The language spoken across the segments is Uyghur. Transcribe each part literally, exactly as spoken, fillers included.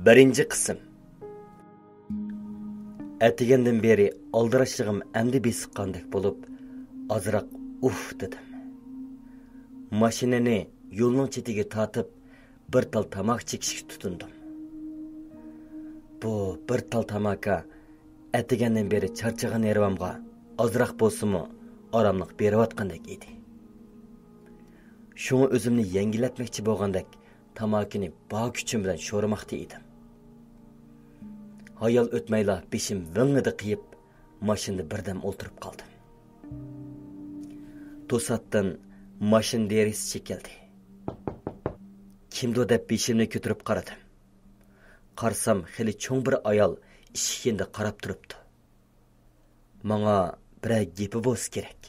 بىرىنچى قىسىم. ئەتىگەندىن بېرى ئالدىراشلىقىم ئەمدى بېسىققاندەك بولۇپ، ئازراق ئۇھ دېدىم. ماشىنىنى يولنىڭ چېتىگە تارتىپ، بىر تال تاماكا چېكىشكە تۇتۇندۇم. بۇ بىر تال تاماكا ئەتىگەندىن بېرى چارچىغان نېرۋامغا ئازراق بولسىمۇ ئاراملىق بېرىۋاتقاندەك ئىدى. شۇڭا ئۆزۈمنى يەڭگىللەتمەكچى بولغاندەك تاماكىنى بار كۈچۈم بىلەن شورىماقتا ئىدىم. ھايال ئۆتمەيلا بېشىم ۋىڭڭىدە قىيىپ، ماشىنىدا بىردەم ئولتۇرۇپ قالدىم. توساتتىن ماشىنا دېرىزىسى چېكىلدى. كىمدۇ دەپ بېشىمنى كۆتۈرۈپ قارىدىم. قارىسام، خېلى چوڭ بىر ئايال ئىشىك يېنىدا قاراپ تۇرۇپتۇ. ماڭا بىرەر گېپى بولسا كېرەك.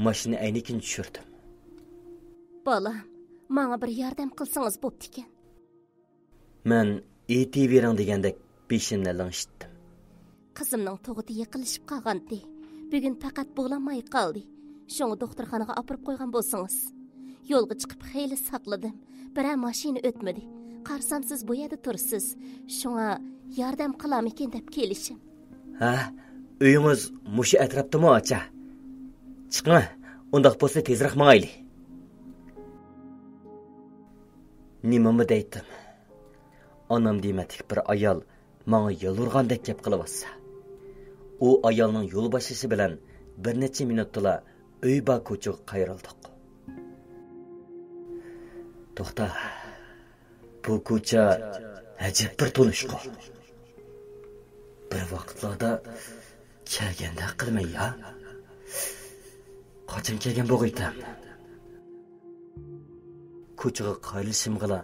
ماشىنا ئەينىكىنى چۈشۈردۈم. بالام، ماڭا بىر ياردەم قىلسىڭىز بوپتىكەن. مەن ئېيتىۋېرىڭ دېگەندەك بېشىمنى لىڭشىتتىم. قىزىمنىڭ تۇغۇتى يېقىنلىشىپ قالغانتى. بۈگۈن پەقەت بولالماي قالدى. شۇڭا دوختۇرخانىغا ئاپىرىپ قويغان بولسىڭىز. يولغا چىقىپ خېلى ساقلىدىم. بىرەر ماشىنا ئۆتمىدى. قارىسام سىز بۇ يەردە تۇرىسىز. شۇڭا ياردەم قىلارمىكىن دەپ كېلىشىم. ھە، ئۆيىڭىز مۇشۇ ئەتراپتىمۇ، ئاچا؟ چىقىڭ، ئۇنداق بولسا تېزرەك ماڭايلى. نېمىمۇ دەيتتىم؟ ئانام دېمەتلىك بىر ئايال ماڭا يالۋۇرغاندەك گەپ قىلىۋاتسا. ئۇ ئايالنىڭ يول باشلىشى بىلەن بىر نەچچە مىنۇتتىلا ئۆي بار كوچىغا قايرىلدۇق. توختا، بۇ كوچا ئەجەب بىر تونۇشقۇ. بىر ۋاقىتلاردا كەلگەندەك قىلىمەن يا. قاچان كەلگەن بولغىيتەم؟ كوچىغا قايرىلىشىمغىلا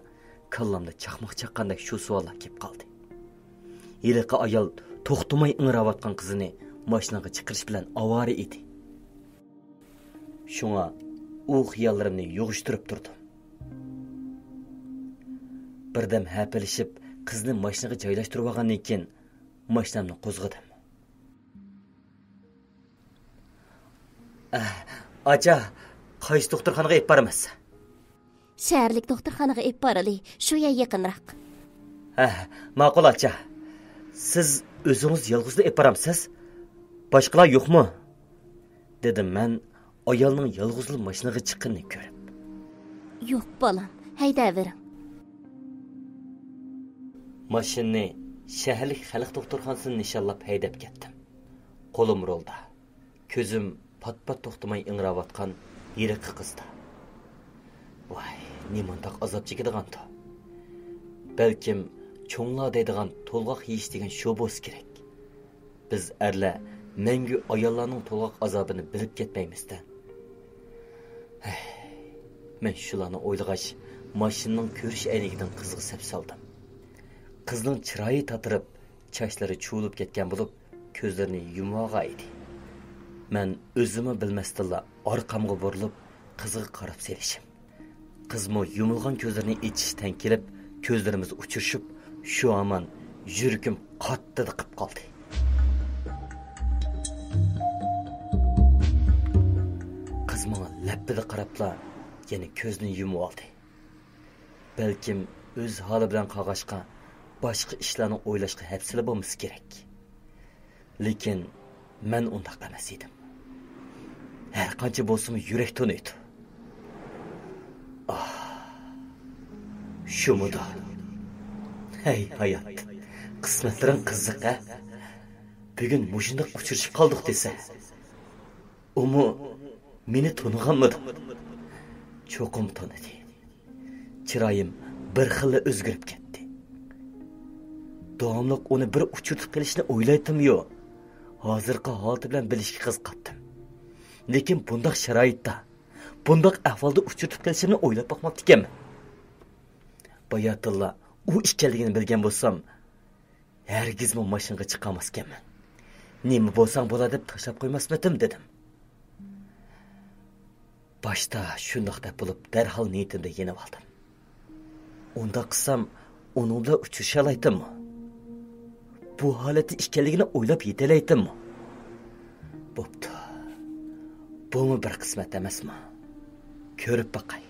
كاللامدا چاقماق چاققاندەك شۇ سوئاللار كېلىپ قالدى. ھېلىقى ئايال توختىماي ئىڭراۋاتقان قىزىنى ماشىنىغا چىقىرىش بىلەن ئاۋارە ئىدى. شۇڭا ئۇ خىياللىرىمنى يىغىشتۇرۇپ تۇردۇم. بىردەم ھەپىلىشىپ، قىزنى ماشىنىغا جايلاشتۇرۇۋالغاندىن كېيىن، ماشىنامنى قوزغىدىم. ئە، ئاچا، قايسى دوختۇرخانىغا ئېلىپ بارىمىز؟ شەھەرلىك دوختۇرخانىغا ئېلىپ بارىلى، شۇ يەر يېقىنراق. ھە، ماقۇل، ئاچا. سىز ئۆزىڭىز يالغۇزلا ئېلىپ بارامسىز؟ باشقىلار يوقمۇ؟ دېدىم مەن ئايالنىڭ يالغۇزلا ماشىنىغا چىققىنىنى كۆرۈپ. يوق، بالام، ھەيدەۋېرىڭ. ماشىنىنى شەھەرلىك خەلق دوختۇرخانىسىنى نىشانلاپ ھەيدەپ كەتتىم. قولۇم رولدا. كۆزۈم پات-پات توختىماي ئىڭراۋاتقان ھېلىقى قىزدا. ۋاي، نېمانداق ئازاب چېكىدىغاندۇ؟ بەلكىم چوڭلار دەيدىغان تولغاق يېيىش دېگەن شۇ بولسا كېرەك. بىز ئەرلەر مەڭگۈ ئاياللارنىڭ تولغاق ئازابىنى بىلىپ كەتمەيمىز-دە. ھەي، مەن شۇلارنى ئويلىغاچ، ماشىنىنىڭ كۆرۈش ئەينىكىدىن قىزغا سەپسالدىم. قىزنىڭ چىرايى تاتىرىپ، چاچلىرى چۇۋۇلۇپ كەتكەن بولۇپ، كۆزلىرىنى يۇمۇۋالغان ئىدى. مەن ئۆزۈممۇ بىلمەستىنلا ئارقامغا بۇرۇلۇپ، قىزغا قاراپ سېلىشىم. قىزمۇ يۇمۇلغان كۆزلىرىنى ئېچىشى تەڭ كېلىپ، كۆزلىرىمىز ئۇچرىشىپ، شۇ ھامان يۈرىكىم قاتتىدە قىپ قالدى. قىز ماڭا لەپپىدە قاراپلا يەنە كۆزىنى يۇمۇۋالدى. بەلكىم ئۆز ھالى بىلەن قالغاچقا، باشقا ئىشلارنى ئويلاشقا ھەپسىلە بولمىسا كېرەك. لېكىن مەن ئۇنداق ئەمەس ئىدىم. ھەر قانچە بولسىمۇ يۈرەك تونۇيدۇ. ئاھ، شۇمىدۇ؟ ھەي ھايات، قىسمەتلىرىڭ قىزىق ھە. بۈگۈن مۇشۇنداق ئۇچرىشىپ قالدۇق دېسە. ئۇمۇ مېنى تونۇغانمىدۇ؟ چوقۇم تونۇدى. چىرايىم بىر خىللا ئۆزگىرىپ كەتتى. داۋاملىق ئۇنى بىر ئۇچرىتىپ قېلىشنى ئويلايتتىميۇ، ھازىرقى ھالىتى بىلەن بىلىشكە قىزىقاتتىم. لېكىن بۇنداق شارائىتتا، بۇنداق ئەھۋالدا ئۇچرىتىپ قېلىشىمنى ئويلاپ باقماپتىكەنمەن. باياتىنلا ئۇ ئىكەنلىكىنى بىلگەن بولسام، ھەرگىزمۇ ماشىنىغا چىقالماسكەنمەن. نېمە بولساڭ بولار دەپ تاشلاپ قويماسمىدىم دېدىم. باشتا شۇنداق دەپ بولۇپ، دەرھال نىيىتىمدىن يېنىۋالدىم. ئۇنداق قىلسام، ئۇنىڭ بىلەن ئۇچرىشالايتتىممۇ؟ بۇ ھالەتتە ئىكەنلىكىنى ئويلاپ يېتەلەيتتىممۇ؟ بوپتۇ. بۇمۇ بىر قىسمەت ئەمەسمۇ؟ كۆرۈپ باقاي.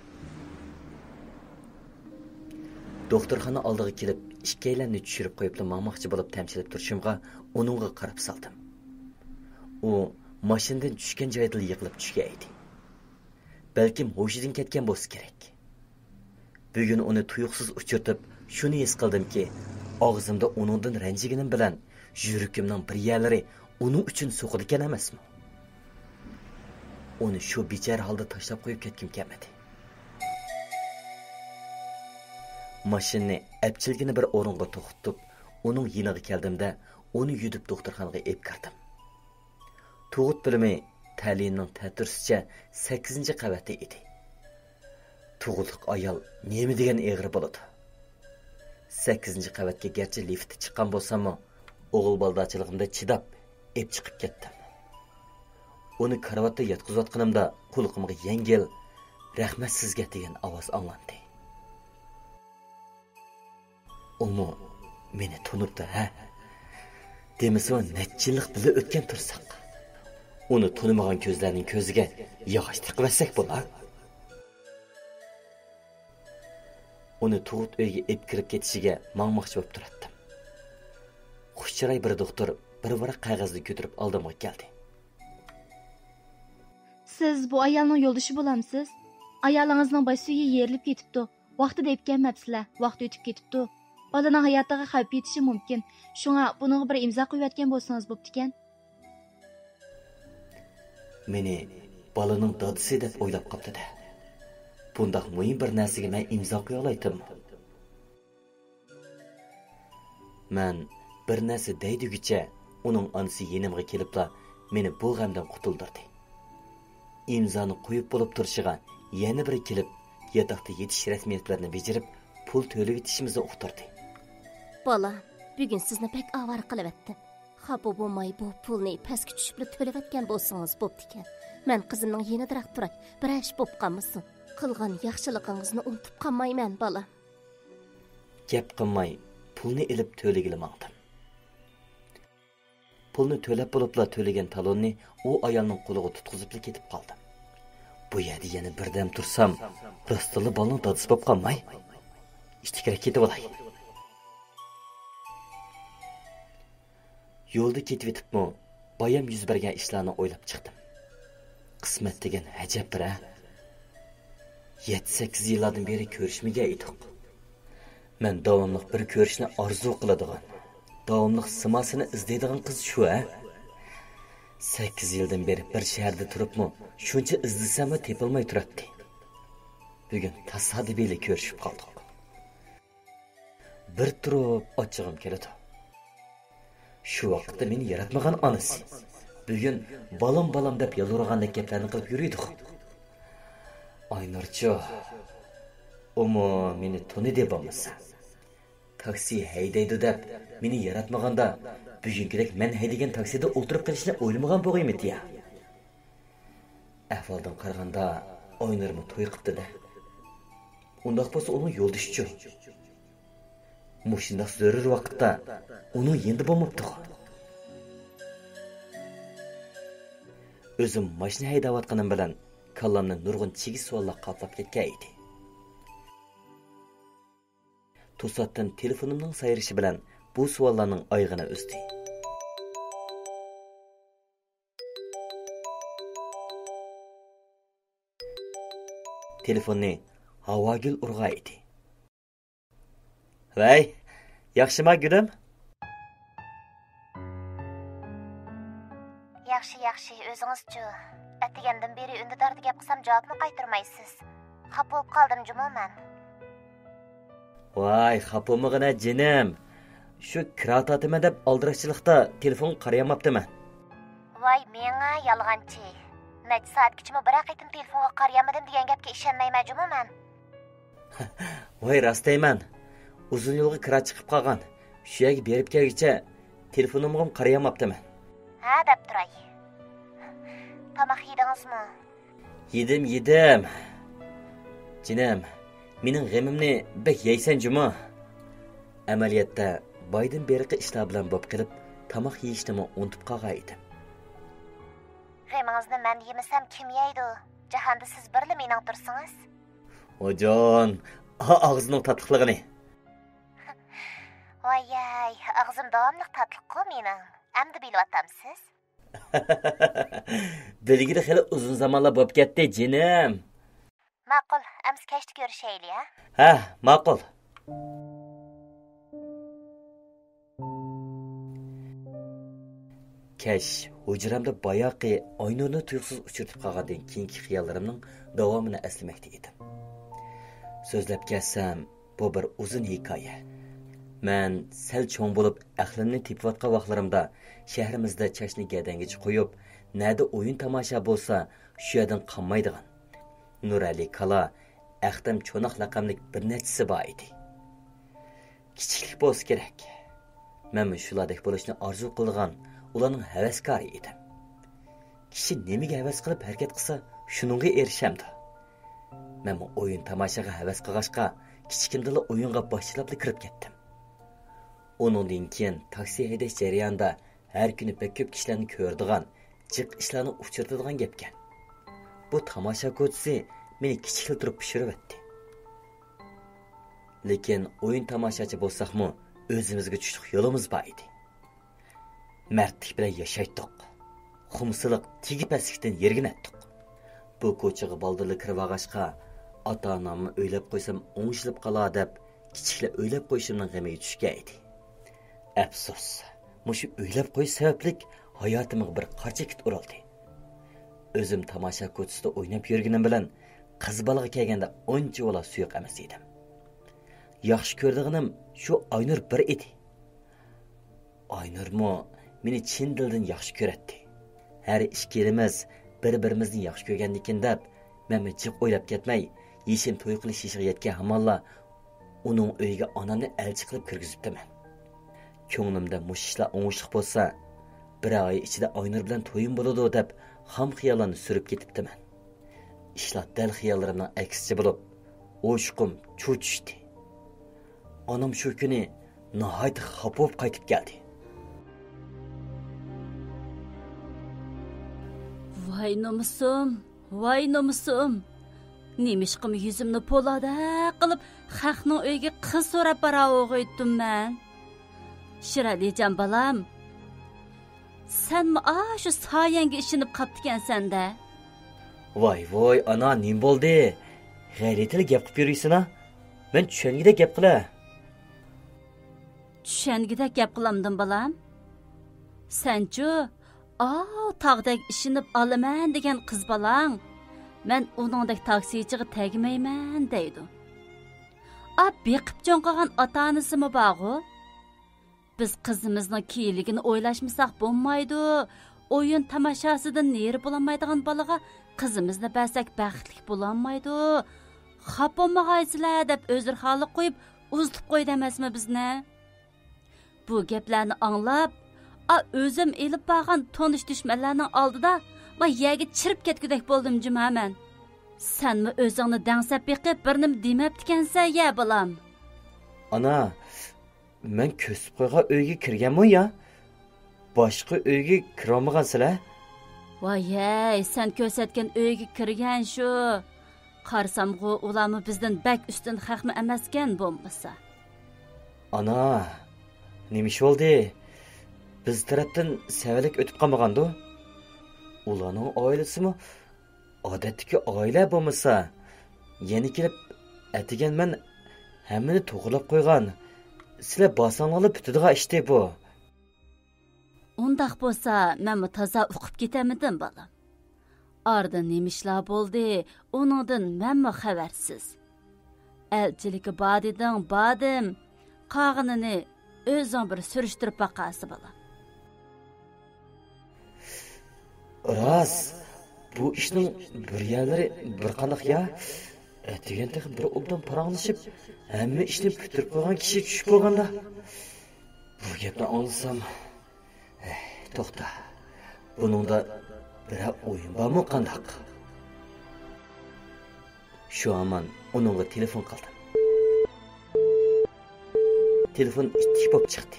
دوختۇرخانا ئالدىغا كېلىپ، ئىككىيلەننى چۈشۈرۈپ قويۇپلا ماڭماقچى بولۇپ تەمشىلىپ تۇرۇشۇمغا ئۇنىڭغا قاراپ سالدىم. ئۇ ماشىنىدىن چۈشكەن جايىدىلا يىقىلىپ چۈشكەن ئىدى. بەلكىم ھوشىدىن كەتكەن بولسا كېرەك. بۈگۈن ئۇنى تۇيۇقسىز ئۇچرىتىپ، شۇنى ھېس قىلدىمكى، ئاغزىمدا ئۇنىڭدىن رەنجىگىنىم بىلەن يۈرىكىمنىڭ بىر يەرلىرى ئۇنىڭ ئۈچۈن سوقىدىكەن ئەمەسمۇ؟ ئۇنى شۇ بىچارە ھالدا تاشلاپ قويۇپ كەتكۈم كەلمىدى. ماشىنىنى ئەپچىلگىنە بىر ئورۇنغا توختىتىپ، ئۇنىڭ يېنىغا كەلدىمدە، ئۇنى يۈدۈپ دوختۇرخانىغا ئېلىپ كىردىم. تۇغۇت بۆلۈمى تەلىيىنىڭ تەتۈرىسىچە سەككىزىنچى قەۋەتتە ئىدى. تۇغۇتلۇق ئايال نېمە دېگەن ئېغىر بولىدۇ. سەككىزىنچى قەۋەتكە گەرچە لىفتتا چىققان بولساممۇ، ئوغۇل بالىدارچىلىقىمدا چىداپ، ئېپ چىقىپ كەتتىم. ئۇنى كارىۋاتتا ياتقۇزۇۋاتقىنىمدا قۇلىقىمغا يەڭگىل «رەھمەت سىزگە» دېگەن ئاۋاز ئاڭلاندى. ئۇمۇ مېنى تونۇپتۇ ھە؟ دېمىسىمۇ نەچچە يىللىق بىللە ئۆتكەن تۇرساق. ئۇنى تونۇمىغان كۆزلەرنىڭ كۆزىگە ياغاچ تىقىۋەتسەك بولا. ئۇنى تۇغۇت ئۆيگە ئېلىپ كىرىپ كېتىشىگە ماڭماقچى بولۇپ تۇراتتىم. خۇش چىراي بىر دوختۇر بىر ۋاراق قەغەزنى كۆتۈرۈپ ئالدىمغا كەلدى. سىز بۇ ئايالنىڭ يولدىشى بولامسىز؟ ئايالىڭىزنىڭ باش سۈيى يېرىلىپ كېتىپتۇ. ۋاقتىدا ئېلىپ كەلمەپسىلەر، ۋاقتى ئۆتۈپ كېتىپتۇ. بالىنىڭ ھاياتىغا خەۋپ يېتىشى مۇمكىن. شۇڭا بۇنىڭغا بىر ئىمزا قويۇۋەتكەن بولسىڭىز بوپتىكەن. مېنى بالىنىڭ دادىسى دەپ ئويلاپ قاپتۇ-دە. بۇنداق مۇھىم بىر نەرسىگە مەن ئىمزا قويالايتتىممۇ؟ مەن بىر نەرسە دەي دېگۈچە ئۇنىڭ ئانىسى يېنىمغا كېلىپلا مېنى بۇ غەمدىن قۇتۇلدۇردى. ئىمزانى قويۇپ بولۇپ تۇرۇشىغا يەنە بىرى كېلىپ، ياتاقتا يېتىش رەسمىيەتلىرىنى بېجىرىپ، پۇل تۆلىۋېتىشىمىزنى ئۇقتۇردى. بالام، بۈگۈن سىزنى بەك ئاۋارە قىلىۋەتتىم. خاپا بولماي بۇ پۇلنى پەسكە چۈشۈپلا تۆلىۋەتكەن بولسىڭىز بوپتىكەن. مەن قىزىمنىڭ يېنىدىراق تۇراي، بىرەر ئىش بوپ قالمىسۇن. قىلغان ياخشىلىقىڭىزنى ئۇنتۇپ قالمايمەن، بالام. گەپ قىلماي پۇلنى ئېلىپ تۆلىگىلى ماڭدىم. پۇلنى تۆلەپ بولۇپلا تۆلىگەن تالوننى ئۇ ئايالنىڭ قولىغا تۇتقۇزۇپلا كېتىپ قالدىم. بۇ يەردە يەنە بىردەم تۇرسام، راستتىنلا بالىنىڭ دادىسى بولۇپ قالماي؟ ئىتتىكرەك كېتىۋالاي. يولدا كېتىۋېتىپمۇ بايام يۈز بەرگەن ئىشلارنى ئويلاپ چىقتىم. قىسمەت دېگەن ئەجەب بىر ھە. يەتتە-سەككىز يىللاردىن بېرى كۆرۈشمىگەن ئىدۇق. مەن داۋاملىق بىر كۆرۈشنى ئارزۇ قىلىدىغان، داۋاملىق سىماسىنى ئىزدەيدىغان قىز شۇ ھە. سەككىز يىلدىن بېرى بىر شەھەردە تۇرۇپمۇ شۇنچە ئىزدىسەممۇ تېپىلماي تۇراتتى. بۈگۈن تاسادىپىيلا كۆرۈشۈپ قالدۇق. بىر تۇرۇپ ئاچچىقىم كېلىدۇ. شۇ ۋاقىتتا مېنى ياراتمىغان ئانىسى بۈگۈن «بالام، بالام» دەپ يالۋۇرغاندەك گەپلەرنى قىلىپ يۈرىدىغۇ. ئاينۇرچۇ، ئۇمۇ مېنى تونۇدى بولمىسا. تاكسى ھەيدەيدۇ دەپ مېنى ياراتمىغاندا، بۈگۈنكىدەك مەن ھەيدىگەن تاكسىدا ئولتۇرۇپ قېلىشنى ئويلىمىغان بولغىيمىدى يا؟ ئەھۋالدىن قارىغاندا ئاينۇرمۇ توي قىپتۇ-دە. ئۇنداق بولسا ئۇنىڭ يولدىشىچۇ؟ مۇشۇنداق زۆرۈر ۋاقىتتا ئۇنىڭ يېنىدا بولماپتىغۇ؟ ئۆزۈم ماشىنا ھەيدەۋاتقىنىم بىلەن كاللامنى نۇرغۇن چىگىش سوئاللار قاپلاپ كەتكەن ئىدى. توساتتىن تېلېفونۇمنىڭ سايرىشى بىلەن بۇ سوئاللارنىڭ ئايىغىنى ئۈزدى. تېلېفوننى ھاۋاگۈل ئۇرغان ئىدى. ۋەي، ياخشىما گۈلۈم؟ ياخشى، ياخشى، ئۆزىڭىزچۇ؟ ئەتىگەندىن بېرى ئۈندىداردا گەپ قىلسام جاۋابمۇ قايتۇرمايسىز. خاپا بولۇپ قالدىم جۇمۇ مەن. ۋاي، خاپا بولمىغىنە جېنىم. شۇ كىرا تارتىمەن دەپ ئالدىراشچىلىقتا تېلېفونغا قارىيالماپتىمەن. ۋاي مېڭە يالغانچى. نەچچە سائەتكىچىمۇ بىرەر قېتىم تېلېفونغا قارىيالمىدىم دېگەن گەپكە ئىشەنمەيمەن جۇمۇ مەن. ۋاي راست دەيمەن. ئۇزۇن يولغا كىرا چىقىپ قالغان. شۇ يەرگە بېرىپ كەلگۈچە تېلېفونۇمغىمۇ قارىيالماپتىمەن. ھە دەپ تۇراي. تاماق يېدىڭىزمۇ؟ يېدىم، يېدىم. جېنىم، مېنىڭ غېمىمنى بەك يەيسەن جۇمۇ. ئەمەلىيەتتە بايدىن بېرىقى ئىشلار بىلەن بولۇپ قېلىپ، تاماق يېيىشنىمۇ ئۇنتۇپ قالغان ئىدىم. غېمىڭىزنى مەن يېمىسەم كىم يەيدۇ؟ جاھاندا سىز بىرلا مېنىڭ تۇرسىڭىز. ئوجان، ئا ئاغزىنىڭ تاتلىقلىقىنى. ۋايەي، ئاغزىم داۋاملىق تاتلىققۇ مېنىڭ. ئەمدى بىلىۋاتامسىز؟ بىلگىلى خېلى ئۇزۇن زامانلار بولۇپ كەتتى، جېنىم. ماقۇل، ئەمسە كەچتە كۆرۈشەيلى، ھە؟ ھە، ماقۇل. كەچ ھۇجرامدا باياقى ئاينۇرنى تۇيۇقسىز ئۇچرىتىپ قالغاندىن كېيىنكى خىياللىرىمنىڭ داۋامىنى ئەسلىمەكتە ئىدىم. سۆزلەپ كەلسەم، بۇ بىر ئۇزۇن ھېكايە. مەن سەل چوڭ بولۇپ، ئەقلىمنى تېپىۋاتقان ۋاقىتلىرىمدا شەھىرىمىزدە چاچنى گەدەنگىچە قويۇپ، نەدە ئويۇن تاماشا بولسا، شۇ يەردىن قالمايدىغان نۇرئەلى كالا، ئەختەم چوناق لەقەملىك بىر نەچچىسى بار ئىدى. كىچىكلىك بولسا كېرەك. مەنمۇ شۇلاردەك بولۇشنى ئارزۇ قىلىدىغان، ئۇلارنىڭ ھەۋەسكارى ئىدىم. كىشى نېمىگە ھەۋەس قىلىپ ھەرىكەت قىلسا، شۇنىڭغا ئېرىشەمدۇ؟ مەنمۇ ئويۇن تاماشاغا ھەۋەس قىلغاچقا، كىچىكىمدىلا ئويۇنغا باشلاپلا كىرىپ كەتتىم. ئۇنىڭدىن كېيىن تاكسى ھەيدەش جەريانىدا ھەر كۈنى بەك كۆپ كىشىلەرنى كۆرىدىغان، جىق ئىشلارنى ئۇچرىتىدىغان گەپكەن. بۇ تاماشا كوچىسى مېنى كىچىكلا تۇرۇپ پىشۇرۇۋەتتى. لېكىن ئويۇن تاماشاچى بولساقمۇ، ئۆزىمىزگە چۈشلۈق يولىمىز بار ئىدى. مەردلىك بىلەن ياشايتتۇق. خۇمسىلىق تېگى پەسلىكتىن يىرگىنەتتۇق. بۇ كوچىغا بالدۇرلا كىرىۋالغاچقا، ئاتا-ئاناممۇ ئۆيلەپ قويسام ئوڭشىلىپ قالار دەپ، كىچىكلا ئۆيلەپ قويۇشۇمنىڭ غېمىگە چۈشكەن ئىدى. ئەپسۇس، مۇشۇ ئۆيلەپ قويۇش سەۋەبلىك ھاياتىمغا بىر قارا چېكىت ئۇرۇلدى. ئۆزۈم تاماشا كوچىسىدا ئويناپ يۈرگىنىم بىلەن قىز بالىغا كەلگەندە ئۇنچىۋالا سۇيۇق ئەمەس ئىدىم. ياخشى كۆرىدىغىنىم شۇ ئاينۇر بىر ئىدى. ئاينۇرمۇ مېنى چىن دىلدىن ياخشى كۆرەتتى. ھەر ئىككىلىمىز بىر-بىرىمىزنى ياخشى كۆرگەندىكىن دەپ، مەنمۇ جىق ئويلاپ كەتمەي، يېشىم توي قىلىش يېشىغا يەتكەن ھامانلا ئۇنىڭ ئۆيىگە ئانامنى ئەلچى قىلىپ كىرگۈزۈپتىمەن. كۆڭلۈمدە مۇشۇ ئىشلار ئوڭۇشلۇق بولسا، بىر ئاي ئىچىدە ئاينۇر بىلەن تويۇم بولىدۇ دەپ خام خىياللارنى سۈرۈپ كېتىپتىمەن. ئىشلار دەل خىياللىرىمنىڭ ئەكسىچە بولۇپ، ئوشۇقۇم چۇ چۈشتى. ئانام شۇ كۈنى ناھايىتى خاپا بولۇپ قايتىپ كەلدى. ۋاي نومۇسۇم، ۋاي نومۇسۇم! نېمىشقىمۇ يۈزۈمنى پولادەك قىلىپ، خەقنىڭ ئۆيىگە قىز سوراپ باراۋۇغۇيتتۇم مەن. شىرئەلىجان بالام، سەنمۇ ئاشۇ سايەڭگە ئىشىنىپ قاپتىكەنسەن-دە. ۋاي ۋوي، ئانا، نېمە بولدى؟ غەلىتىلا گەپ قىلىپ يۈرۈيسىنا. مەن چۈشەنگۈدەك گەپ قىلە. چۈشەنگۈدەك گەپ قىلامدىم، بالام؟ سەنچۇ، ئاۋۇ تاغدەك ئىشىنىپ ئالىمەن دېگەن قىز بالاڭ، مەن ئۇنىڭدەك تاكسىچىغا تەگمەيمەن دەيدۇ. ئا، بېقىپ چوڭ قىلغان ئاتا-ئانىسىمۇ بارغۇ. بىز قىزىمىزنىڭ كېيىنلىكىنى ئويلاشمىساق بولمايدۇ. ئويۇن تاماشاسىدىن نېرى بولالمايدىغان بالىغا قىزىمىزنى بەرسەك بەختلىك بولالمايدۇ. خاپا بولمىغايسىلەر دەپ ئۆزرە خالىق قويۇپ ئۇزىتىپ قويدى ئەمەسمۇ بىزنى؟ بۇ گەپلەرنى ئاڭلاپ، ئا، ئۆزۈم ئېلىپ بارغان تونۇش دۈشمەنلەرنىڭ ئالدىدا ما يەرگە چىرىپ كەتكۈدەك بولدۇم جۇما مەن. سەنمۇ ئۆزۈڭنى دەڭسەپ بېقىپ بىر نېمە دېمەپتىكەنسەن يە بالام. ئانا، مەن كۆرسىتىپ قويغان ئۆيگە كىرگەنمۇ يا؟ باشقا ئۆيگە كىرالمىغانسىلەر؟ ۋايەي، سەن كۆرسەتكەن ئۆيگە كىرگەن شۇ. قارىسامغۇ، ئۇلارمۇ بىزدىن بەك ئۈستۈن خەقمۇ ئەمەسكەن بولمىسا. ئانا، نېمە ئىش بولدى؟ بىز تەرەپتىن سەۋەنلىك ئۆتۈپ قالمىغاندۇ؟ ئۇلارنىڭ ئائىلىسىمۇ ئادەتتىكى ئائىلە بولمىسا، يەنە كېلىپ ئەتىگەن مەن ھەممىنى توغرىلاپ قويغان. سىلەر بارساڭلارلا پۈتىدىغان ئىشتى بۇ. ئۇنداق بولسا، مەنمۇ تازا ئۇقۇپ كېتەلمىدىم، بالام. ئارىدا نېمە ئىشلار بولدى، ئۇنىڭدىن مەنمۇ خەۋەرسىز. ئەلچىلىككە بار دېدىڭ، باردىم. قالغىنىنى ئۆزۈڭ بىر سۈرۈشتۈرۈپ باقارسىز، بالام. راست، بۇ ئىشنىڭ بىر يەرلىرى بىر قانداق يا؟ ئەتىگەن تېخى بىر ئوبدان پاراڭلىشىپ، ھەممە ئىشنى پۈتتۈرۈپ قويغان كىشى چۈشۈپ بولغاندا. بۇ گەپنى ئاڭلىسام، ھەي، توختا، بۇنىڭدا بىرەر ئويۇن بارمۇ قانداق؟ شۇ ھامان ئۇنىڭغا تېلېفون قىلدىم. تېلېفون ئىتتىك بولۇپ چىقتى.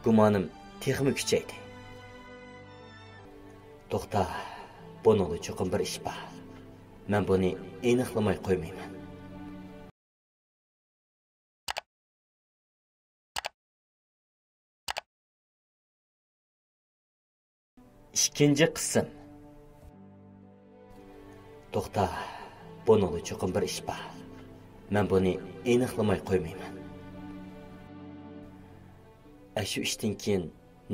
گۇمانىم تېخىمۇ كۈچەيدى. توختا، بۇنىڭدا چوقۇم بىر ئىش بار. مەن بۇنى ئېنىقلىماي قويمايمەن. ئىككىنچى قىسىم. توختا، بۇنىڭدا چوقۇم بىر ئىش بار. مەن بۇنى ئېنىقلىماي قويمايمەن. ئەشۇ ئىشتىن كېيىن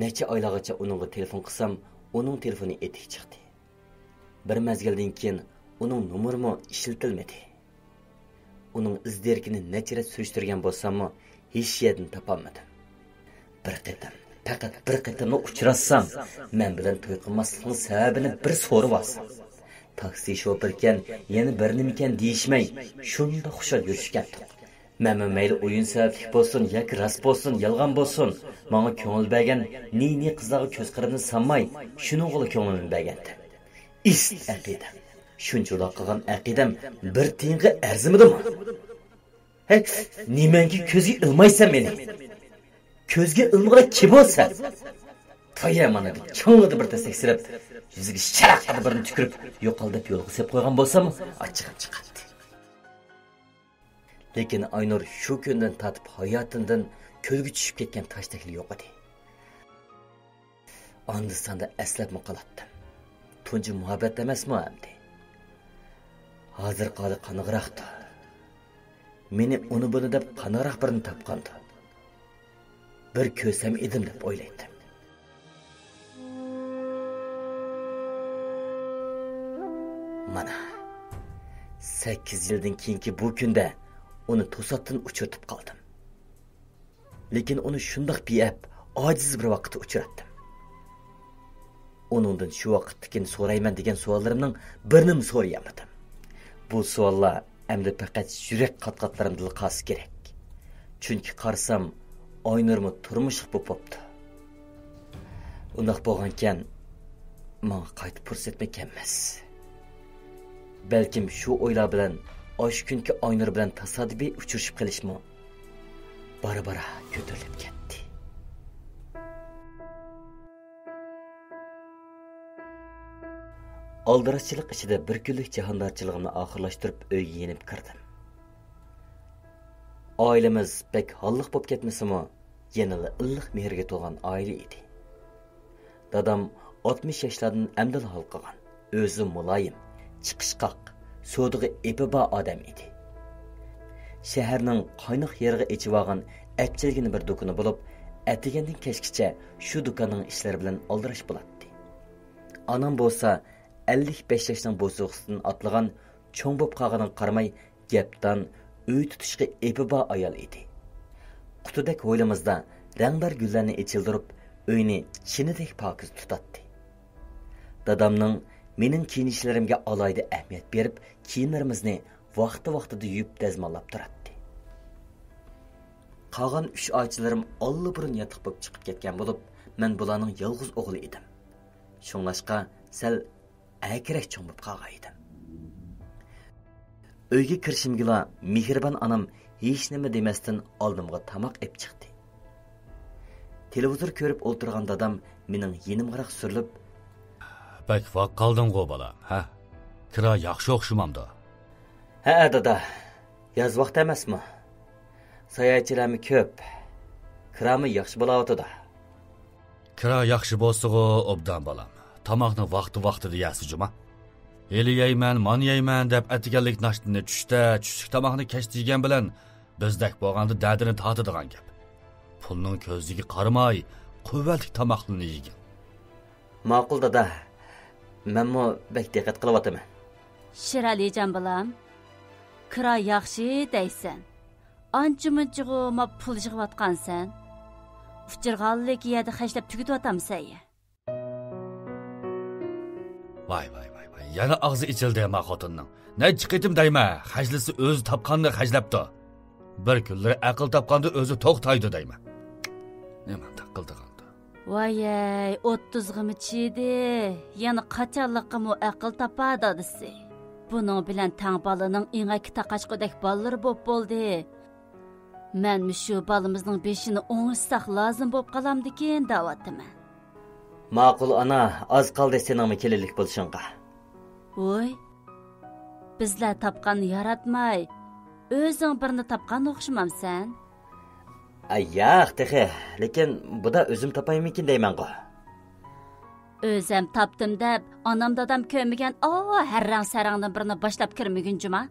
نەچچە ئايلارغىچە ئۇنىڭغا تېلېفون قىلسام، ئۇنىڭ تېلېفونى ئېتىك چىقتى. بىر مەزگىلدىن كېيىن ئۇنىڭ نومۇرىمۇ ئىشلىتىلمىدى. ئۇنىڭ ئىز دېرىكىنى نەچچە رەت سۈرۈشتۈرگەن بولساممۇ، ھېچ يەردىن تاپالمىدىم. بىر قېتىم، پەقەت بىر قېتىملا ئۇچراتسام، مەن بىلەن توي قىلماسلىقنىڭ سەۋەبىنى بىر سورىۋالسام. تاكسى شوپۇرىكەن، يەنە بىر نېمىكەن دېيىشمەي، شۇنداق خۇشال يۈرۈشكەنتۇق. مەنمۇ مەيلى ئويۇن سەۋەبلىك بولسۇن ياكى راست بولسۇن، يالغان بولسۇن، ماڭا كۆڭۈل بەرگەن نى-نى قىزلارغا كۆز قىرىمنى سالماي، شۇنىڭغىلا كۆڭلۈمنى بەرگەنتىم. ئىسىت ئەقىدەم. شۇنچىۋالا قىلغان ئەقىدەم بىر تىيىنغا ئەرزىمىدىمۇ؟ ھەي، نېمەنگە كۆزگە ئىلمايسەن مېنى؟ كۆزگە ئىلمىغىلى كىم بولسا؟ تايا مانا دەپ چاڭلىدى بىر تەسلىك سېلىپ، يۈزىگە شاراققىدە بىرنى تۈكۈرۈپ، يوقال دەپ يولغا سېلىپ قويغان بولسام، ئاچچىقىم چىقاتتى. لېكىن ئاينۇر شۇ كۈندىن تارتىپ ھاياتىمدىن كۆلگە چۈشۈپ كەتكەن تاشتەكلا يوق ئىدى. ئاندا-ساندا ئەسلەپمۇ قالاتتىم. تۇنجى مۇھەببەت ئەمەسمۇ ئەمدى؟ ھازىرقى ھالى قانىغىراقتۇ. مېنى ئۇنى-بۇنى دەپ قانىغىراق بىرنى تاپقاندۇ. بىر كۆرسەم ئىدىم دەپ ئويلايتتىم. مانا، سەككىز يىلدىن كېيىنكى بۇ كۈندە ئۇنى توساتتىن ئۇچرىتىپ قالدىم. لېكىن ئۇنى شۇنداق بىئەپ، ئاجىز بىر ۋاقىتتا ئۇچراتتىم. ئۇنىڭدىن شۇ ۋاقىتتىكىنى سورايمەن دېگەن سوئاللىرىمنىڭ بىرىنىمۇ سورىيالمىدىم. بۇ سوئاللار ئەمدى پەقەت يۈرەك قات-قاتلىرىمدىلا قالسا كېرەك. چۈنكى قارىسام، ئاينۇرمۇ تۇرمۇشلۇق بولۇپ بوپتۇ. ئۇنداق بولغانىكەن، ماڭا قايتا پۇرسەتمۇ كەلمەس. بەلكىم شۇ ئويلار بىلەن ئاشۇ كۈنكى ئاينۇر بىلەن تاسادىپىي ئۇچرىشىپ قېلىشمۇ بارا-بارا كۆتۈرۈلۈپ كەتتى. ئالدىراشچىلىق ئىچىدە بىر كۈنلۈك جاھاندارچىلىقىمنى ئاخىرلاشتۇرۇپ، ئۆيگە يېنىپ كىردىم. ئائىلىمىز بەك ھاللىق بولۇپ كەتمىسىمۇ، يەنىلا ئىللىق مېھرىگە تولغان ئائىلە ئىدى. دادام ئاتمىش ياشلاردىن ئەمدىلا ھالقىغان، ئۆزى مۇلايىم، چىقىشقاق، سودىغا ئېپى بار ئادەم ئىدى. شەھەرنىڭ قايناق يېرىغا ئېچىۋالغان ئەپچىلگىنە بىر دۇكىنى بولۇپ، ئەتىگەندىن كەچكىچە شۇ دۇكاننىڭ ئىشلىرى بىلەن ئالدىراش بولاتتى. ئانام بولسا ئەللىك بەش ياشنىڭ بوسۇغىسىدىن ئاتلىغان، چوڭ بولۇپ قالغىنىغا قارىماي، گەپدان، ئۆي تۇتۇشقا ئېپى بار ئايال ئىدى. قۇتىدەك ھويلىمىزدا رەڭدار گۈللەرنى ئېچىلدۇرۇپ، ئۆينى چىنىدەك پاكىز تۇتاتتى. دادامنىڭ مېنىڭ كىيىنىشلىرىمگە ئالاھىدە ئەھمىيەت بېرىپ، كىيىملىرىمىزنى ۋاقتى-ۋاقتىدا يۇيۇپ دەزماللاپ تۇراتتى. قالغان ئۈچ ئاچىلىرىم ئاللىبۇرۇن ياتلىق بولۇپ چىقىپ كەتكەن بولۇپ، مەن بۇلارنىڭ يالغۇز ئوغلى ئىدىم. شۇڭلاشقا سەل ئەركىرەك چوڭ بولۇپ قالغان ئىدىم. ئۆيگە كىرىشىمگىلا مېھرىبان ئانام ھېچنېمە دېمەستىن ئالدىمغا تاماق ئېلىپ چىقتى. تېلېۋىزور كۆرۈپ ئولتۇرغان دادام مېنىڭ يېنىمغىراق سۈرۈلۈپ، بەك ۋاق قالدىڭغۇ بالام، ھە؟ كىرا ياخشى ئوخشىمامدۇ؟ ھەئە دادا، ياز ۋاقتى ئەمەسمۇ؟ ساياھەتچىلەرمۇ كۆپ، كىرامۇ ياخشى بولاۋاتىدۇ. كىرا ياخشى بولسىغۇ ئوبدان بالام. تاماقنى ۋاقتى-ۋاقتىدا يەسە جۇما. ھېلى يەيمەن، مانا يەيمەن دەپ ئەتىگەنلىك ناشتىنى چۈشتە، چۈشلۈك تاماقنى كەچتە يېگەن بىلەن بىزدەك بولغاندا دەردىنى تارتىدىغان گەپ. پۇلنىڭ كۆزىگە قارىماي، قۇۋۋەتلىك تاماقلىرىنى يېگىن. ماقۇل دادا، مەنمۇ بەك دىققەت قىلىۋاتىمەن. شىرئەلىجان بالام، كىرا ياخشى دەيسەن. ئانچە-مۇنچىغۇ ما پۇل يىغىۋاتقانسەن. ئۇچرىغانلىك يەردە خەجلەپ تۈگىتىۋاتامسەن يا؟ ۋاي، ۋاي، ۋاي، ۋاي، يەنە ئاغزى ئېچىلدى ما خوتۇننىڭ. نەچچە قېتىم دەيمەن، خەجلىسە ئۆزى تاپقاننى خەجلەپتۇ. بىر كۈنلىرى ئەقىل تاپقاندا ئۆزى توختايدۇ دەيمەن. نېمانداق قىلىدىغاندۇ؟ ۋايەي، ئوتتۇزغىمۇ چىدى، يەنە قاچانلىققىمۇ ئەقىل تاپار دادىسى. بۇنىڭ بىلەن تەڭ بالىنىڭ ئېڭەككە تاقاشقۇدەك بالىلىرى بوپ بولدى. مەنمۇ شۇ بالىمىزنىڭ بېشىنى ئوڭشىساق لازىم بوپ قالامدىكىن دەۋاتىمەن. ماقۇل ئانا، ئاز قالدى سېنىڭمۇ كېلىنلىك بولۇشۇڭغا. ۋوي، بىزلەر تاپقاننى ياراتماي، ئۆزۈڭ بىرنى تاپقان ئوخشىمامسەن؟ ئە، ياق تېخى، لېكىن بۇدا ئۆزۈم تاپايمىكىن دەيمەنغۇ. ئۆزەم تاپتىم دەپ، ئانام دادام كۆرمىگەن ئا ھەر رەڭ سەرەڭدىن بىرنى باشلاپ كىرمىگىن جۇما.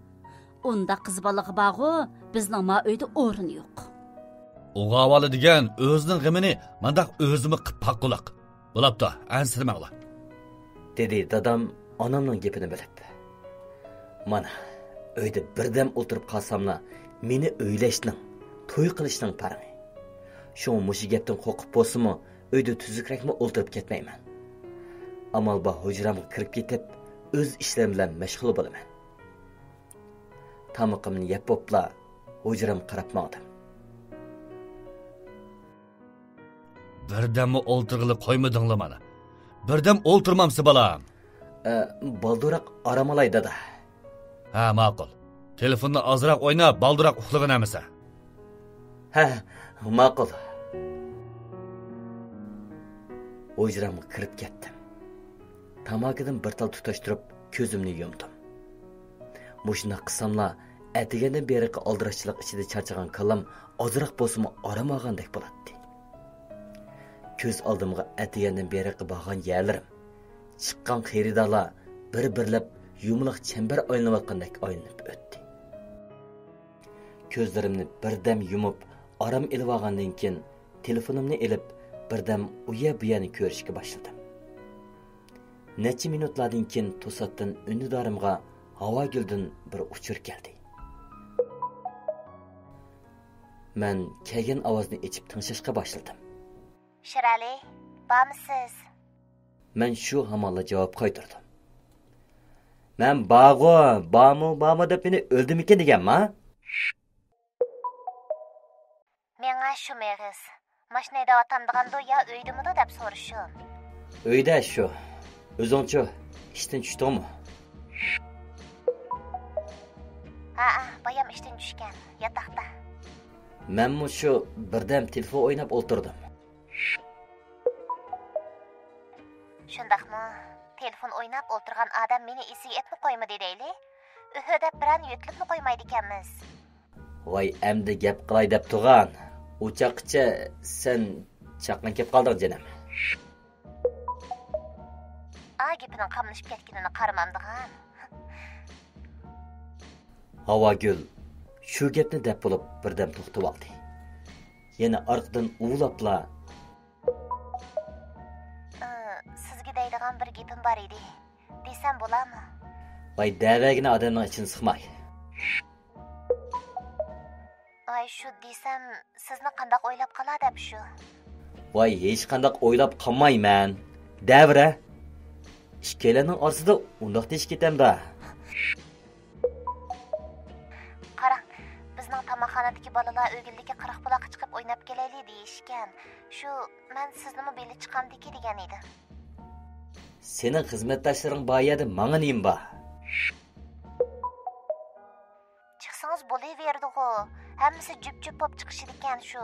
ئۇنداق قىز بالىغا بارغۇ، بىزنىڭ ما ئۆيدە ئورۇن يوق. ئوغاۋالا دېگەن ئۆزىنىڭ غېمىنى مانداق ئۆزىمۇ قىپ باققۇلۇق. بولاپتۇ، ئەنسىرىمەڭلار. دېدى دادام ئانامنىڭ گېپىنى بۆلۈپ. مانا، ئۆيدە بىردەم ئولتۇرۇپ قالساملا، مېنى ئۆيلەشنىڭ، توي قىلىشنىڭ پارىڭى. شۇڭا مۇشۇ گەپتىن قورقۇپ بولسىمۇ، ئۆيدە تۈزۈكرەكمۇ ئولتۇرۇپ كەتمەيمەن. ئامال بار ھۇجرامغا كىرىپ كېتىپ، ئۆز ئىشلىرىم بىلەن مەشغۇل بولىمەن. تامىقىمنى يەپ بوپلا، ھۇجرامغا قاراپ ماڭدىم. بىردەممۇ ئولتۇرغىلى قويمىدىڭلا مانا. بىردەم ئولتۇرمامسە، بالام؟ ئە، بالدۇراق ئارام ئالاي، دادا. ھە، ماقۇل. تېلېفوننى ئازراق ئويناپ، بالدۇراق ئۇخلىغىن ئەمىسە. ھە، ماقۇل. ھۇجرامغا كىرىپ كەتتىم. تاماكىدىن بىر تال تۇتاشتۇرۇپ، كۆزۈمنى يۇمدۇم. مۇشۇنداق قىلساملا، ئەتىگەندىن بېرىقى ئالدىراشچىلىق ئىچىدە چارچىغان كاللام ئازراق بولسىمۇ ئارام ئالغاندەك بولاتتى. كۆز ئالدىمغا ئەتىگەندىن بېرىقى بارغان يەرلىرىم، چىققان خېرىدارلار بىر-بىرلەپ يۇمىلاق چەمبەر ئايلىنىۋاتقاندەك ئايلىنىپ ئۆتتى. كۆزلىرىمنى بىردەم يۇمۇپ، ئارام ئېلىۋالغاندىن كېيىن، تېلېفونۇمنى ئېلىپ، بىردەم ئۇ يەر بۇ يەرنى كۆرۈشكە باشلىدىم. نەچچە مىنۇتلاردىن كېيىن توساتتىن ئۈندىدارىمغا ھاۋاگۈلدىن بىر ئۇچۇر كەلدى. مەن كەلگەن ئاۋازنى ئېچىپ تىڭشاشقا باشلىدىم. شىرئەلى، بارمۇسىز؟ مەن شۇ ھامانلا جاۋاب قايتۇردۇم. مەن بارغۇ، بارمۇ، بارمۇ دەپ مېنى ئۆلدىمىكىن دېگەنما؟ مېڭە شۇ مېغىز. ماشىنا ھەيدەۋاتامدىغاندۇ يا ئۆيدىمىدۇ دەپ سورىشىم. ئۆيدە شۇ. ئۆزۈڭچۇ، ئىشتىن چۈشتۈڭمۇ؟ ھەئە، بايام ئىشتىن چۈشكەن، ياتاقتا. مەنمۇ شۇ بىردەم تېلېفون ئويناپ ئولتۇردۇم. شۇنداقمۇ؟ تېلېفون ئويناپ ئولتۇرغان ئادەم مېنى ئېسىگە ئېپمۇ قويمىدى دەيلى. ئۆھۆ دەپ بىرەرنى يۆتىلىپمۇ قويمايدىكەنمىز. ۋاي، ئەمدى گەپ قىلاي دەپ تۇرغان. ئۇ چاغقىچە سەن چاققان كەپ قالدىڭ، جېنىم. ئا گېپىنىڭ قاملىشىپ كەتكىنىنى قارىمامدىغان. ھاۋاگۈل شۇ گەپنى دەپ بولۇپ بىردەم توختىۋالدى. يەنە ئارقىدىن ئۇۋىلاپلا، ئى، سىزگە دەيدىغان بىر گېپىم بار ئىدى. دېسەم بولامۇ؟ ۋاي، دەۋەرگىنە ئادەمنىڭ ئىچىنى سىقماي. ئاي، شۇ دېسەم، سىزنى قانداق ئويلاپ قالا دەپ شۇ. ۋاي، ھېچقانداق ئويلاپ قالمايمەن. دەۋرە. ئىككىيلەننىڭ ئارىسىدا ئۇنداق دېيىش كېتەمدۇ؟ قاراڭ، بىزنىڭ تاماقخانىدىكى بالىلار ئۆگۈنلۈكى قىرىق بۇلاققا چىقىپ ئويناپ كېلەيلى دېيىشكەن. شۇ، مەن سىزنىمۇ بىللە چىقامدىكى دېگەن ئىدىم. سېنىڭ خىزمەتداشلىرىڭ بار يەردە ماڭا نېمە بار؟ چىقسىڭىز بولۇۋېرىدىغۇ. ھەممىسى جۈپ-جۈپ بولۇپ چىقىشىدىكەن شۇ.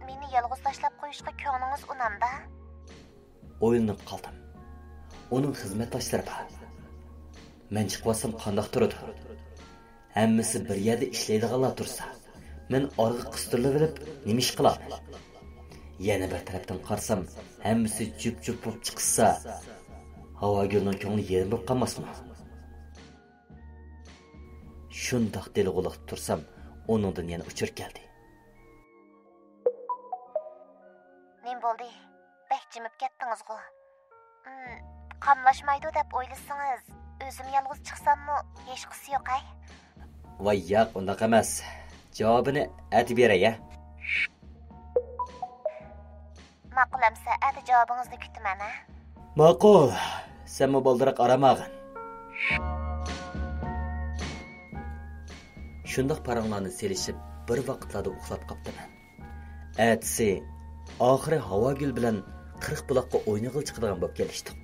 مېنى يالغۇز تاشلاپ قويۇشقا كۆڭلىڭىز ئۇنامدا؟ ئويلىنىپ قالدىم. ئۇنىڭ خىزمەتداشلىرى بار. مەن چىقىۋالسام قانداق تۇرىدۇ؟ ھەممىسى بىر يەردە ئىشلەيدىغانلار تۇرسا، مەن ئارىغا قىستۇرۇلۇۋېلىپ نېمە ئىش قىلارمەن؟ يەنە بىر تەرەپتىن قارىسام، ھەممىسى جۈپ-جۈپ بولۇپ چىقىشسا، ھاۋاگۈلنىڭ كۆڭلى يېرىم بولۇپ قالماسمۇ؟ شۇنداق دېلىغۇلۇقتا تۇرسام، ئۇنىڭدىن يەنە ئۇچۇر كەلدى. نېمە بولدى؟ بەك جىمىپ كەتتىڭىزغۇ؟ ئىم، قاملاشمايدۇ دەپ ئويلىسىڭىز، ئۆزۈم يالغۇز چىقساممۇ ھېچقىسى يوق ھەي. ۋاي ياق، ئۇنداق ئەمەس. جاۋابىنى ئەتە بېرەي ھە. ماقۇل ئەمسە، ئەتە جاۋابىڭىزنى كۈتىمەن ھە. ماقۇل، سەنمۇ بالدۇراق ئارام ئالغىن. شۇنداق پاراڭلارنى سېلىشىپ، بىر ۋاقىتلاردا ئۇخلاپ قاپتىمەن. ئەتىسى ئاخىرى ھاۋاگۈل بىلەن قىرىق بۇلاققا ئوينىغىلى چىقىدىغان بولۇپ كېلىشتۇق.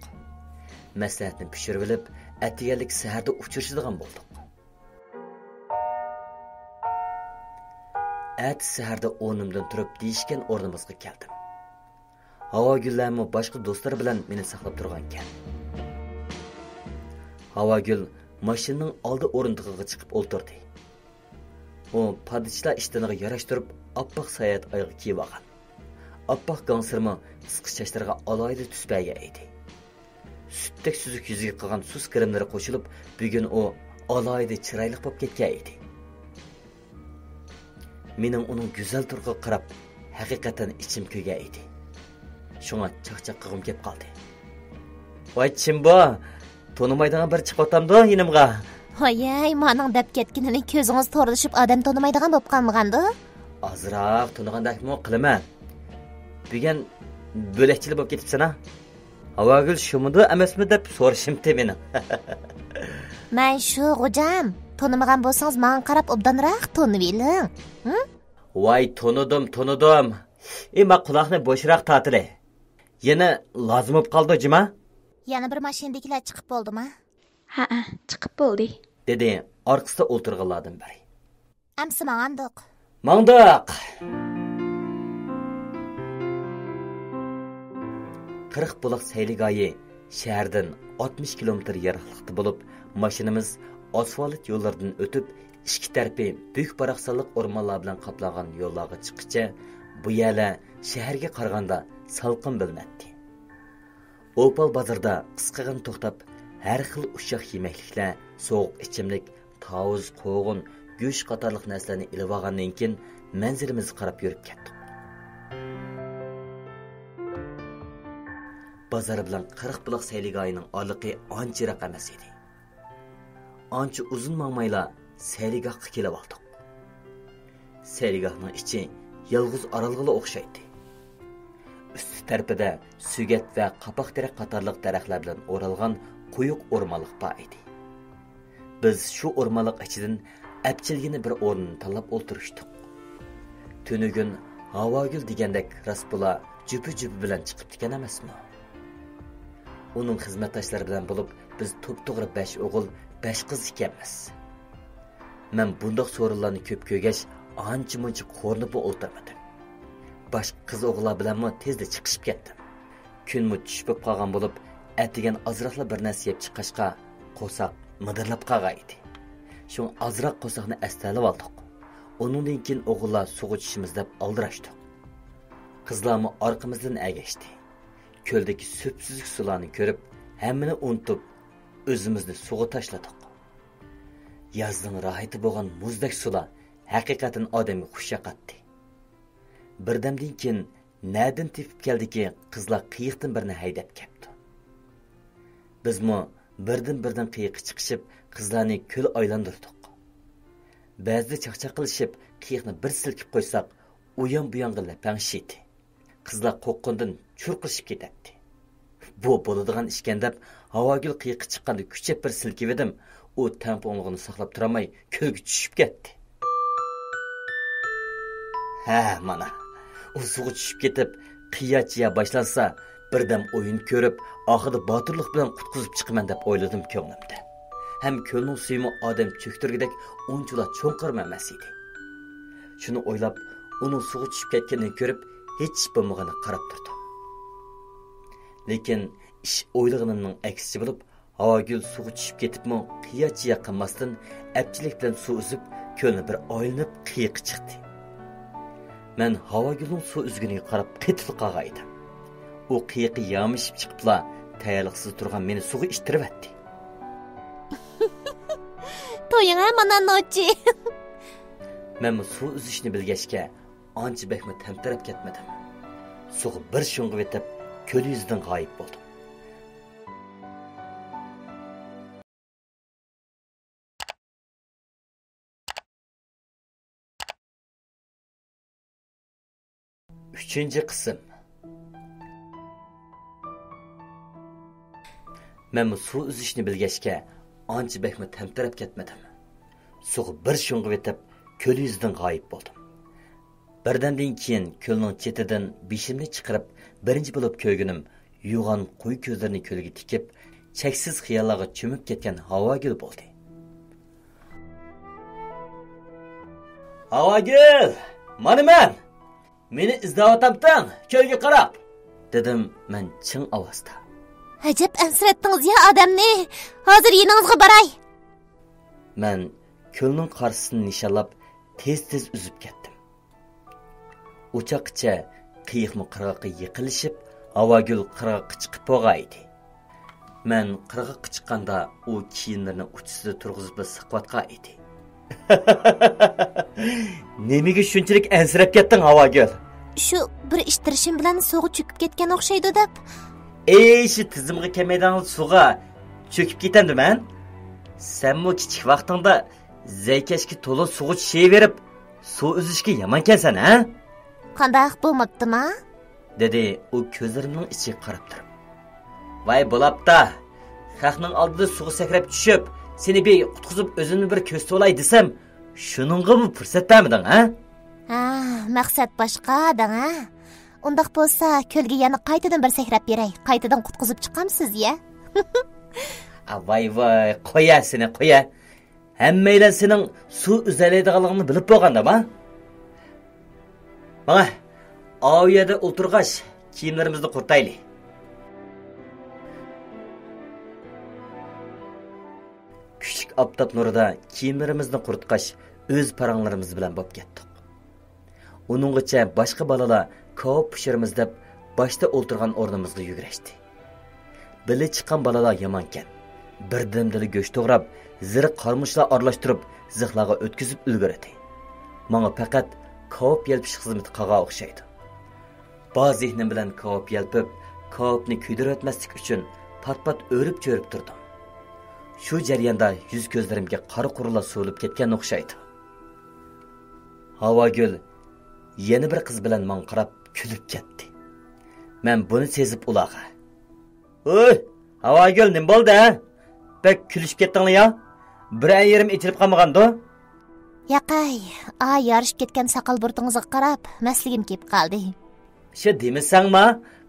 مەسلىھەتنى پىشۇرۇۋېلىپ، ئەتىگەنلىك سەھەردە ئۇچرىشىدىغان بولدۇق. ئەتىسى سەھەردە ئورنۇمدىن تۇرۇپ، دېيىشكەن ئورنىمىزغا كەلدىم. ھاۋاگۈللەرمۇ باشقا دوستلىرى بىلەن مېنى ساقلاپ تۇرغانىكەن. ھاۋاگۈل ماشىنىنىڭ ئالدى ئورۇندۇقىغا چىقىپ ئولتۇردى. ئۇ پادىچىلار ئىشتىنىغا ياراشتۇرۇپ، ئاپئاق ساياھەت ئايىغى كىيىۋالغان. ئاپئاق گاڭسىرمۇ قىسقا چاچلىرىغا ئالاھىدە تۈس بەرگەن ئىدى. سۈتتەك سۈزۈك يۈزىگە قىلغان سۇس گىرىملىرى قوشۇلۇپ، بۈگۈن ئۇ ئالاھىدە چىرايلىق بولۇپ كەتكەن ئىدى. مېنىڭ ئۇنىڭ گۈزەل تۇرقىغا قاراپ، ھەقىقەتەن ئىچىم كۆيگەن ئىدى. شۇڭا چاقچاق قىلغۇم كەپ قالدى. ۋاي چىمبو، تونۇمايدىغان بىرى چىقىۋاتامدۇ يېنىمغا؟ ھاياي، مانىڭ دەپ كەتكىنىنى كۆزىڭىز تورلىشىپ ئادەم تونۇمايدىغان بولۇپ قالمىغاندۇ؟ ئازراق تونۇغاندەكمۇ قىلىمەن. بۈگۈن بۆلەكچىلا بولۇپ كېتىپسەن-ھە. ھاۋاگۈل شۇمىدۇ ئەمەسمۇ دەپ سورىشىمتى مېنىڭ. مەن شۇ، غوجام. تونۇمىغان بولسىڭىز ماڭا قاراپ ئوبدانراق تونۇۋېلىڭ. ھە؟ ۋاي تونۇدۇم، تونۇدۇم. ئى، ما قۇلاقنى بوشراق تارتىلى. يەنە لازىم بولۇپ قالدى جۇما. يەنە بىر ماشىنىدىكىلەر چىقىپ بولدىما؟ ھەئە، چىقىپ بولدى. دېدى ئارقىسىدا ئولتۇرغانلاردىن بىرى. ئەمسە ماڭاندۇق. ماڭدۇق! قىرىق بۇلاق سەيلىگاھى شەھەردىن ئاتمىش كىلومېتىر يىراقلىقتا بولۇپ، ماشىنىمىز ئاسفالت يوللىرىدىن ئۆتۈپ، ئىككى تەرىپى بۈك-باراقسانلىق ئورمانلار بىلەن قاپلانغان يوللارغا چىققىچە، بۇ يەرلەر شەھەرگە قارىغاندا سالقىن بىلىنەتتى. ئوپال بازىرىدا قىسقىغىنە توختاپ، ھەر خىل ئۇششاق يېمەكلىكلەر، سوغۇق ئىچىملىك، تاۋۇز، قوغۇن، گۆش قاتارلىق نەرسىلەرنى ئېلىۋالغاندىن كېيىن، مەنزىرىمىزگە قاراپ يۈرۈپ كەتتۇق. بازار بىلەن قىرىق بۇلاق سەيلىگاھىنىڭ ئارىلىقى ئانچە يىراق ئەمەس ئىدى. ئانچە ئۇزۇن ماڭمايلا سەيلىگاھقا كېلىۋالدۇق. سەيلىگاھنىڭ ئىچى يالغۇز ئارالغىلا ئوخشايتتى. ئۈستى تەرىپىدە سۆگەت ۋە قاپاق تېرەك قاتارلىق دەرەخلەر بىلەن ئورالغان قويۇق ئورمانلىق بار ئىدى. بىز شۇ ئورمانلىق ئىچىدىن ئەپچىلگىنە بىر ئورۇننى تاللاپ ئولتۇرۇشتۇق. تۈنۈگۈن ھاۋاگۈل دېگەندەك راست بۇلا جۈپە-جۈپە بىلەن چىقىپتىكەن ئەمەسمۇ؟ ئۇنىڭ خىزمەتداشلىرى بىلەن بولۇپ بىز توپتوغرا بەش ئوغۇل، بەش قىز ئىكەنمىز. مەن بۇنداق سورۇنلارنى كۆپ كۆرگەچ، ئانچە-مۇنچە قورۇنۇپمۇ ئولتۇرمىدىم. باشقا قىز-ئوغۇللار بىلەنمۇ تېزلا چىقىشىپ كەتتىم. كۈنمۇ چۈش بولۇپ قالغان بولۇپ، ئەتىگەن ئازراقلا بىر نەرسە يەپ چىققاچقا، قورساق مىدىرلاپ قالغان ئىدى. شۇڭا ئازراق قورساقنى ئەستەلىۋالدۇق. ئۇنىڭدىن كېيىن ئوغۇللار سۇغا چۈشىمىز دەپ ئالدىراشتۇق. قىزلارمۇ ئارقىمىزدىن ئەگەشتى. كۆلدىكى سۈپسۈزۈك سۇلارنى كۆرۈپ، ھەممىنى ئۇنتۇپ، ئۆزىمىزنى سۇغا تاشلىدۇق. يازنىڭ راھىتى بولغان مۇزدەك سۇلار ھەقىقەتەن ئادەمگە خۇش ياقاتتى. بىردەمدىن كېيىن نەدىن تېپىپ كەلدىكى، قىزلار قېيىقتىن بىرنى ھەيدەپ كەپتۇ. بىزمۇ بىردىن-بىردىن قېيىققا چىقىشىپ، قىزلارنى كۆل ئايلاندۇردۇق. بەزىدە چاقچاق قىلىشىپ، قېيىقنى بىر سىلكىپ قويساق، ئۇيان-بۇيانغا لەپەڭشىيتتى. قىزلار قورققىنىدىن چۇرقىرىشىپ كېتەتتى. بۇ بولىدىغان ئىشكەن دەپ، ھاۋاگۈل قېيىققا چىققاندا كۈچەپ بىر سىلكىۋىدىم، ئۇ تەڭپۇڭلۇقىنى ساقلاپ تۇرالماي كۆلگە چۈشۈپ كەتتى. ھە، مانا، ئۇ سۇغا چۈشۈپ كېتىپ، قىيا-چىيا باشلانسا، بىردەم ئويۇن كۆرۈپ، ئاخىرىدا باتۇرلۇق بىلەن قۇتقۇزۇپ چىقىمەن دەپ ئويلىدىم كۆڭلۈمدە. ھەم كۆلنىڭ سۈيىمۇ ئادەم چۆكتۈرگۈدەك ئۇنچىۋالا چوڭقۇرمۇ ئەمەس ئىدى. شۇنى ئويلاپ، ئۇنىڭ سۇغا چۈشۈپ كەتكىنىنى كۆرۈپ، ھېچ ئىش بولمىغىنىغا قاراپ تۇردۇم. لېكىن ئىش ئويلىغىنىمنىڭ ئەكسىچە بولۇپ، ھاۋاگۈل سۇغا چۈشۈپ كېتىپمۇ قىيا-چىيا قىلماستىن، ئەپچىللىك بىلەن سۇ ئۈزۈپ، كۆلنى بىر ئايلىنىپ قېيىققا چىقتى. مەن ھاۋاگۈلنىڭ سۇ ئۈزگىنىگە قاراپ قېتىپلا قالغان ئىدىم. ئۇ قېيىققا يامىشىپ چىقىپلا، تەييارلىقسىز تۇرغان مېنى سۇغا ئىتتىرىۋەتتى. تويۇڭ ھە مانا، نوچى! مەنمۇ سۇ ئۈزۈشنى بىلگەچكە، ئانچە بەكمۇ تەمتىرەپ كەتمىدىم. سۇغا بىر شۇڭغۇۋېتىپ، كۆل يۈزىدىن غايىب بولدۇم. ئۈچىنچى قىسىم. مەنمۇ سۇ ئۈزۈشنى بىلگەچكە، ئانچە بەكمۇ تەمتىرەپ كەتمىدىم. سۇغا بىر شۇڭغۇۋېتىپ، كۆل يۈزىدىن غايىب بولدۇم. بىردەمدىن كېيىن كۆلنىڭ چېتىدىن بېشىمنى چىقىرىپ، بىرىنچى بولۇپ كۆرگىنىم يوغان قويۇق كۆزلىرىنى كۆلگە تىكىپ، چەكسىز خىياللارغا چۆمۈپ كەتكەن ھاۋاگۈل بولدى. ھاۋاگۈل! مانا مەن! مېنى ئىزدەۋاتامتىڭ، كۆلگە قاراپ! دېدىم مەن چىڭ ئاۋازدا. ئەجەب ئەنسىرەتتىڭىز يا ئادەمنى! ھازىر يېنىڭىزغا باراي! مەن كۆلنىڭ قارىسىنى نىشانلاپ، تېز-تېز ئۈزۈپ كەتتىم. ئۇ چاغقىچە قېيىقمۇ قىرغاققا يېقىنلىشىپ، ھاۋاگۈل قىرغاققا چىقىپ بولغان ئىدى. مەن قىرغاققا چىققاندا ئۇ كىيىملىرىنى ئۇچىسىدا تۇرغۇزۇپلا ساقلاۋاتقان ئىدى. نېمىگە شۇنچىلىك ئەنسىرەپ كەتتىڭ، ھاۋاگۈل؟ شۇ بىر ئىتتىرىشىم بىلەن سۇغا چۆكۈپ كەتكەن ئوخشايدۇ دەپ. ئەي، شۇ تىزىمغا كەلمەيدىغان سۇغا چۆكۈپ كېتەمدىمەن؟ سەنمۇ كىچىك ۋاقتىڭدا زەيكەشكە تولا سۇغا چۈشۈۋېرىپ، سۇ ئۈزۈشكە يامانكەنسەن، ھە؟ قانداق، بولماپتىما؟ دېدى ئۇ كۆزلىرىمنىڭ ئىچىگە قاراپ تۇرۇپ. ۋاي، بولاپتا. خەقنىڭ ئالدىدا سۇغا سەكرەپ چۈشۈپ، سېنى بىر قۇتقۇزۇپ ئۆزۈمنى بىر كۆرسىتىۋالاي دېسەم، شۇنىڭغىمۇ پۇرسەت بەرمىدىڭ، ھە؟ ھە، مەقسەت باشقا دەڭ، ھە؟ ئۇنداق بولسا، كۆلگە يەنە قايتىدىن بىر سەكرەپ بېرەي، قايتىدىن قۇتقۇزۇپ چىقامسىز يە؟ ۋاي، ۋاي، قويە سېنى، قويە. ھەممەيلەن سېنىڭ سۇ ئۈزەلەيدىغانلىقىڭنى بىلىپ بولغاندىما؟ ماڭە، ئاۋۇ يەردە ئولتۇرغاچ، كىيىملىرىمىزنى قۇرۇتايلى. كۈچلۈك ئاپتاپ نۇرىدا كىيىملىرىمىزنى قۇرۇتقاچ، ئۆز پاراڭلىرىمىز بىلەن بوپ كەتتۇق. ئۇنىڭغىچە باشقا بالىلار كاۋاپ پىشۇرىمىز دەپ، باشتا ئولتۇرغان ئورنىمىزغا يۈگۈرۈشتى. بىللە چىققان بالىلار يامانكەن. بىردەمدىلا گۆش توغراپ، زىرى قارىمۇچلار ئارىلاشتۇرۇپ، زىخلارغا ئۆتكۈزۈپ ئۈلگۈردى. ماڭا پەقەت كاۋاپ يەلپۈش خىزمىتى قالغان ئوخشايدۇ. بار زېھنىم بىلەن كاۋاپ يەلپۈپ، كاۋاپنى كۆيدۈرۈۋەتمەسلىك ئۈچۈن پات-پات ئۆرۈپ-چۆرۈپ تۇردۇم. شۇ جەرياندا يۈز-كۆزلىرىمگە قارا قۇرلار سۇۋۇلۇپ كەتكەن ئوخشايدۇ. ھاۋاگۈل يەنە بىر قىز بىلەن ماڭا قاراپ كۈلۈپ كەتتى. مەن بۇنى سېزىپ ئۇلارغا، ھوي، ھاۋاگۈل، نېمە بولدى، ھە؟ بەك كۈلۈشۈپ كەتتىڭلار يا؟ بىر ئەينىم ئېچىلىپ قالمىغاندۇ؟ ياقەي، ئا يارىشىپ كەتكەن ساقال بۇرۇتىڭىزغا قاراپ مەستلىكىم كېلىپ قالدى. شۇ دېمىسەڭما،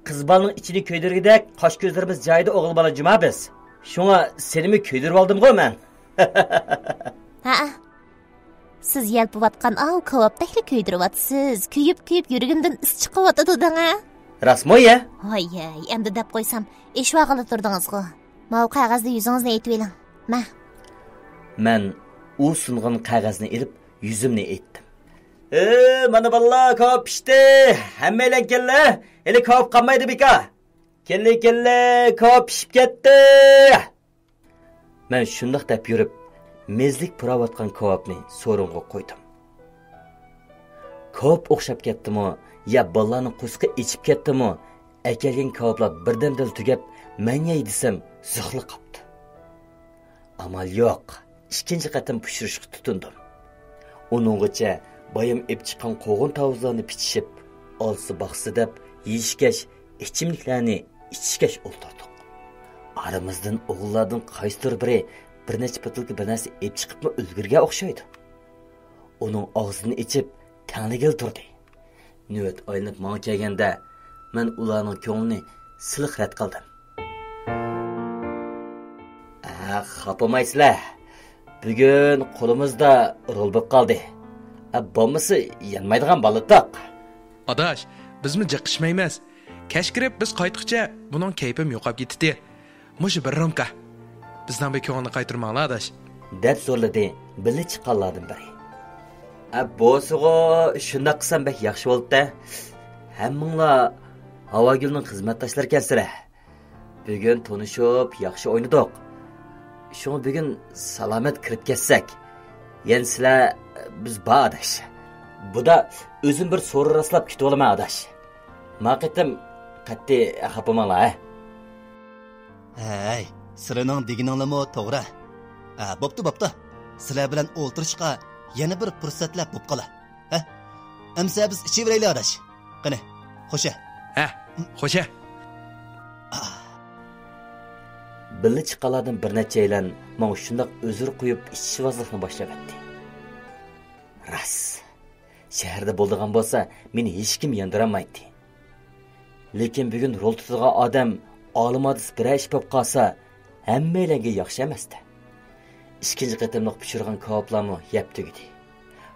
قىز بالىنىڭ ئىچىنى كۆيدۈرگۈدەك قاش-كۆزلىرىمىز جايىدا ئوغۇل بالا جۇما بىز. شۇڭا سېنىمۇ كۆيدۈرۈۋالدىمغۇ مەن. ھەئە. سىز يەلپۈۋاتقان ئاۋۇ كاۋاپتەكلا كۆيدۈرۈۋاتىسىز. كۆيۈپ-كۆيۈپ يۈرىكىمدىن ئىس چىقىۋاتىدۇ دەڭە. راستمۇ يە؟ ھاي-ھەي، ئەمدى دەپ قويسام، ئېشىۋالغىلى تۇردىڭىزغۇ. ماۋۇ قەغەزدە يۈزىڭىزنى ئېيتىۋېلىڭ. مە. مەن ئۇ سۇنغان قەغەزنى ئېلىپ، يۈزۈمنى ئېيتتىم. ئى، مانا بالىلار، كاۋاپ پىشتى. ھەممەيلەن كەللە. ھېلى كاۋاپ قالمايدۇ بىكا. كەللە، كەللە، كاۋاپ پىشىپ كەتتى. مەن شۇنداق دەپ يۈرۈپ، مېزىلىك پۇراۋاتقان كاۋاپنى سورۇنغا قويدۇم. كاۋاپ ئوخشاپ كەتتىمۇ يا بالىلارنىڭ قورسىقى ئېچىپ كەتتىمۇ، ئەكەلگەن كاۋاپلار بىردەمدىلا تۈگەپ، مەن يەي دېسەم، زىخلا قاپتۇ. ئامال يوق، ئىككىنچى قېتىم پىشۇرۇشقا تۇتۇندۇم. ئۇنىڭغىچە بايام ئېلىپ چىققان قوغۇن-تاۋۇزلارنى پىچىشىپ، ئالسا باقسا دەپ يېيىشكەچ، ئىچىملىكلەرنى ئىچىشكەچ ئولتۇردۇق. ئارىمىزدىن ئوغۇللاردىن قايسىدۇر بىرى بىر نەچچە بوتۇلكا بىر نەرسە ئېلىپ چىقىپمۇ ئۈلگۈرگەن ئوخشايدۇ. ئۇنىڭ ئاغزىنى ئېچىپ، تەڭلىگىلى تۇردى. نۆۋەت ئايلىنىپ ماڭا كەلگەندە، مەن ئۇلارنىڭ كۆڭلىنى سىلىق رەت قىلدىم. ئە، خاپىمايسىلەر. بۈگۈن قولىمىزدا رول بولۇپ قالدى. ئە، بولمىسا يانمايدىغان بالىتاق. ئاداش، بىزمۇ جىق ئىچمەيمىز. كەچ كىرىپ بىز قايتقۇچە بۇنىڭ كەيپىم يوقاپ كېتىتتى. مۇشۇ بىر رومكا. بىزنىڭ بىر كۆڭۈلنى قايتۇرماڭلار، ئاداش. دەپ سورىلىدى بىللە چىققانلاردىن بىرى. ئە، بولسىغۇ، شۇنداق قىلسام بەك ياخشى بولىدۇ-دە. ھەممىڭلار ھاۋاگۈلنىڭ خىزمەتداشلىرىكەنسىلەر. بۈگۈن تونۇشۇپ، ياخشى ئوينىدۇق. شۇڭا بۈگۈن سالامەت كىرىپ كەتسەك. يەنە سىلەر، بىز بار، ئاداش. بۇدا ئۆزۈم بىر سورۇن راسلاپ كۈتۈۋالىمەن، ئاداش. ما قېتىم قەتئىي خاپىماڭلار، ھە. ھەي، سىلىنىڭ دېگىنىڭلىمۇ توغرا. ھە، بوپتۇ، بوپتۇ. سىلەر بىلەن ئولتۇرۇشقا يەنە بىر پۇرسەتلەر بوپ قالا. ھە؟ ئەمسە بىز ئىچىۋېرەيلى، ئاداش. قېنى، خوشە. ھە، خوشە. بىللە چىققانلاردىن بىر نەچچەيلەن ماڭا شۇنداق ئۆزرە قويۇپ ئىچىشۋازلىقنى باشلاۋەتتى. راست، شەھەردە بولىدىغان بولسا، مېنى ھېچكىم ياندۇرالمايتتى. لېكىن بۈگۈن رول تۇتىدىغان ئادەم ئالىمادىسى بىرەر ئىش بولۇپ قالسا، ھەممەيلەنگە ياخشى ئەمەستە. ئىككىنچى قېتىملىق پىشۇرغان كاۋاپلارمۇ يەپ تۈگىدى.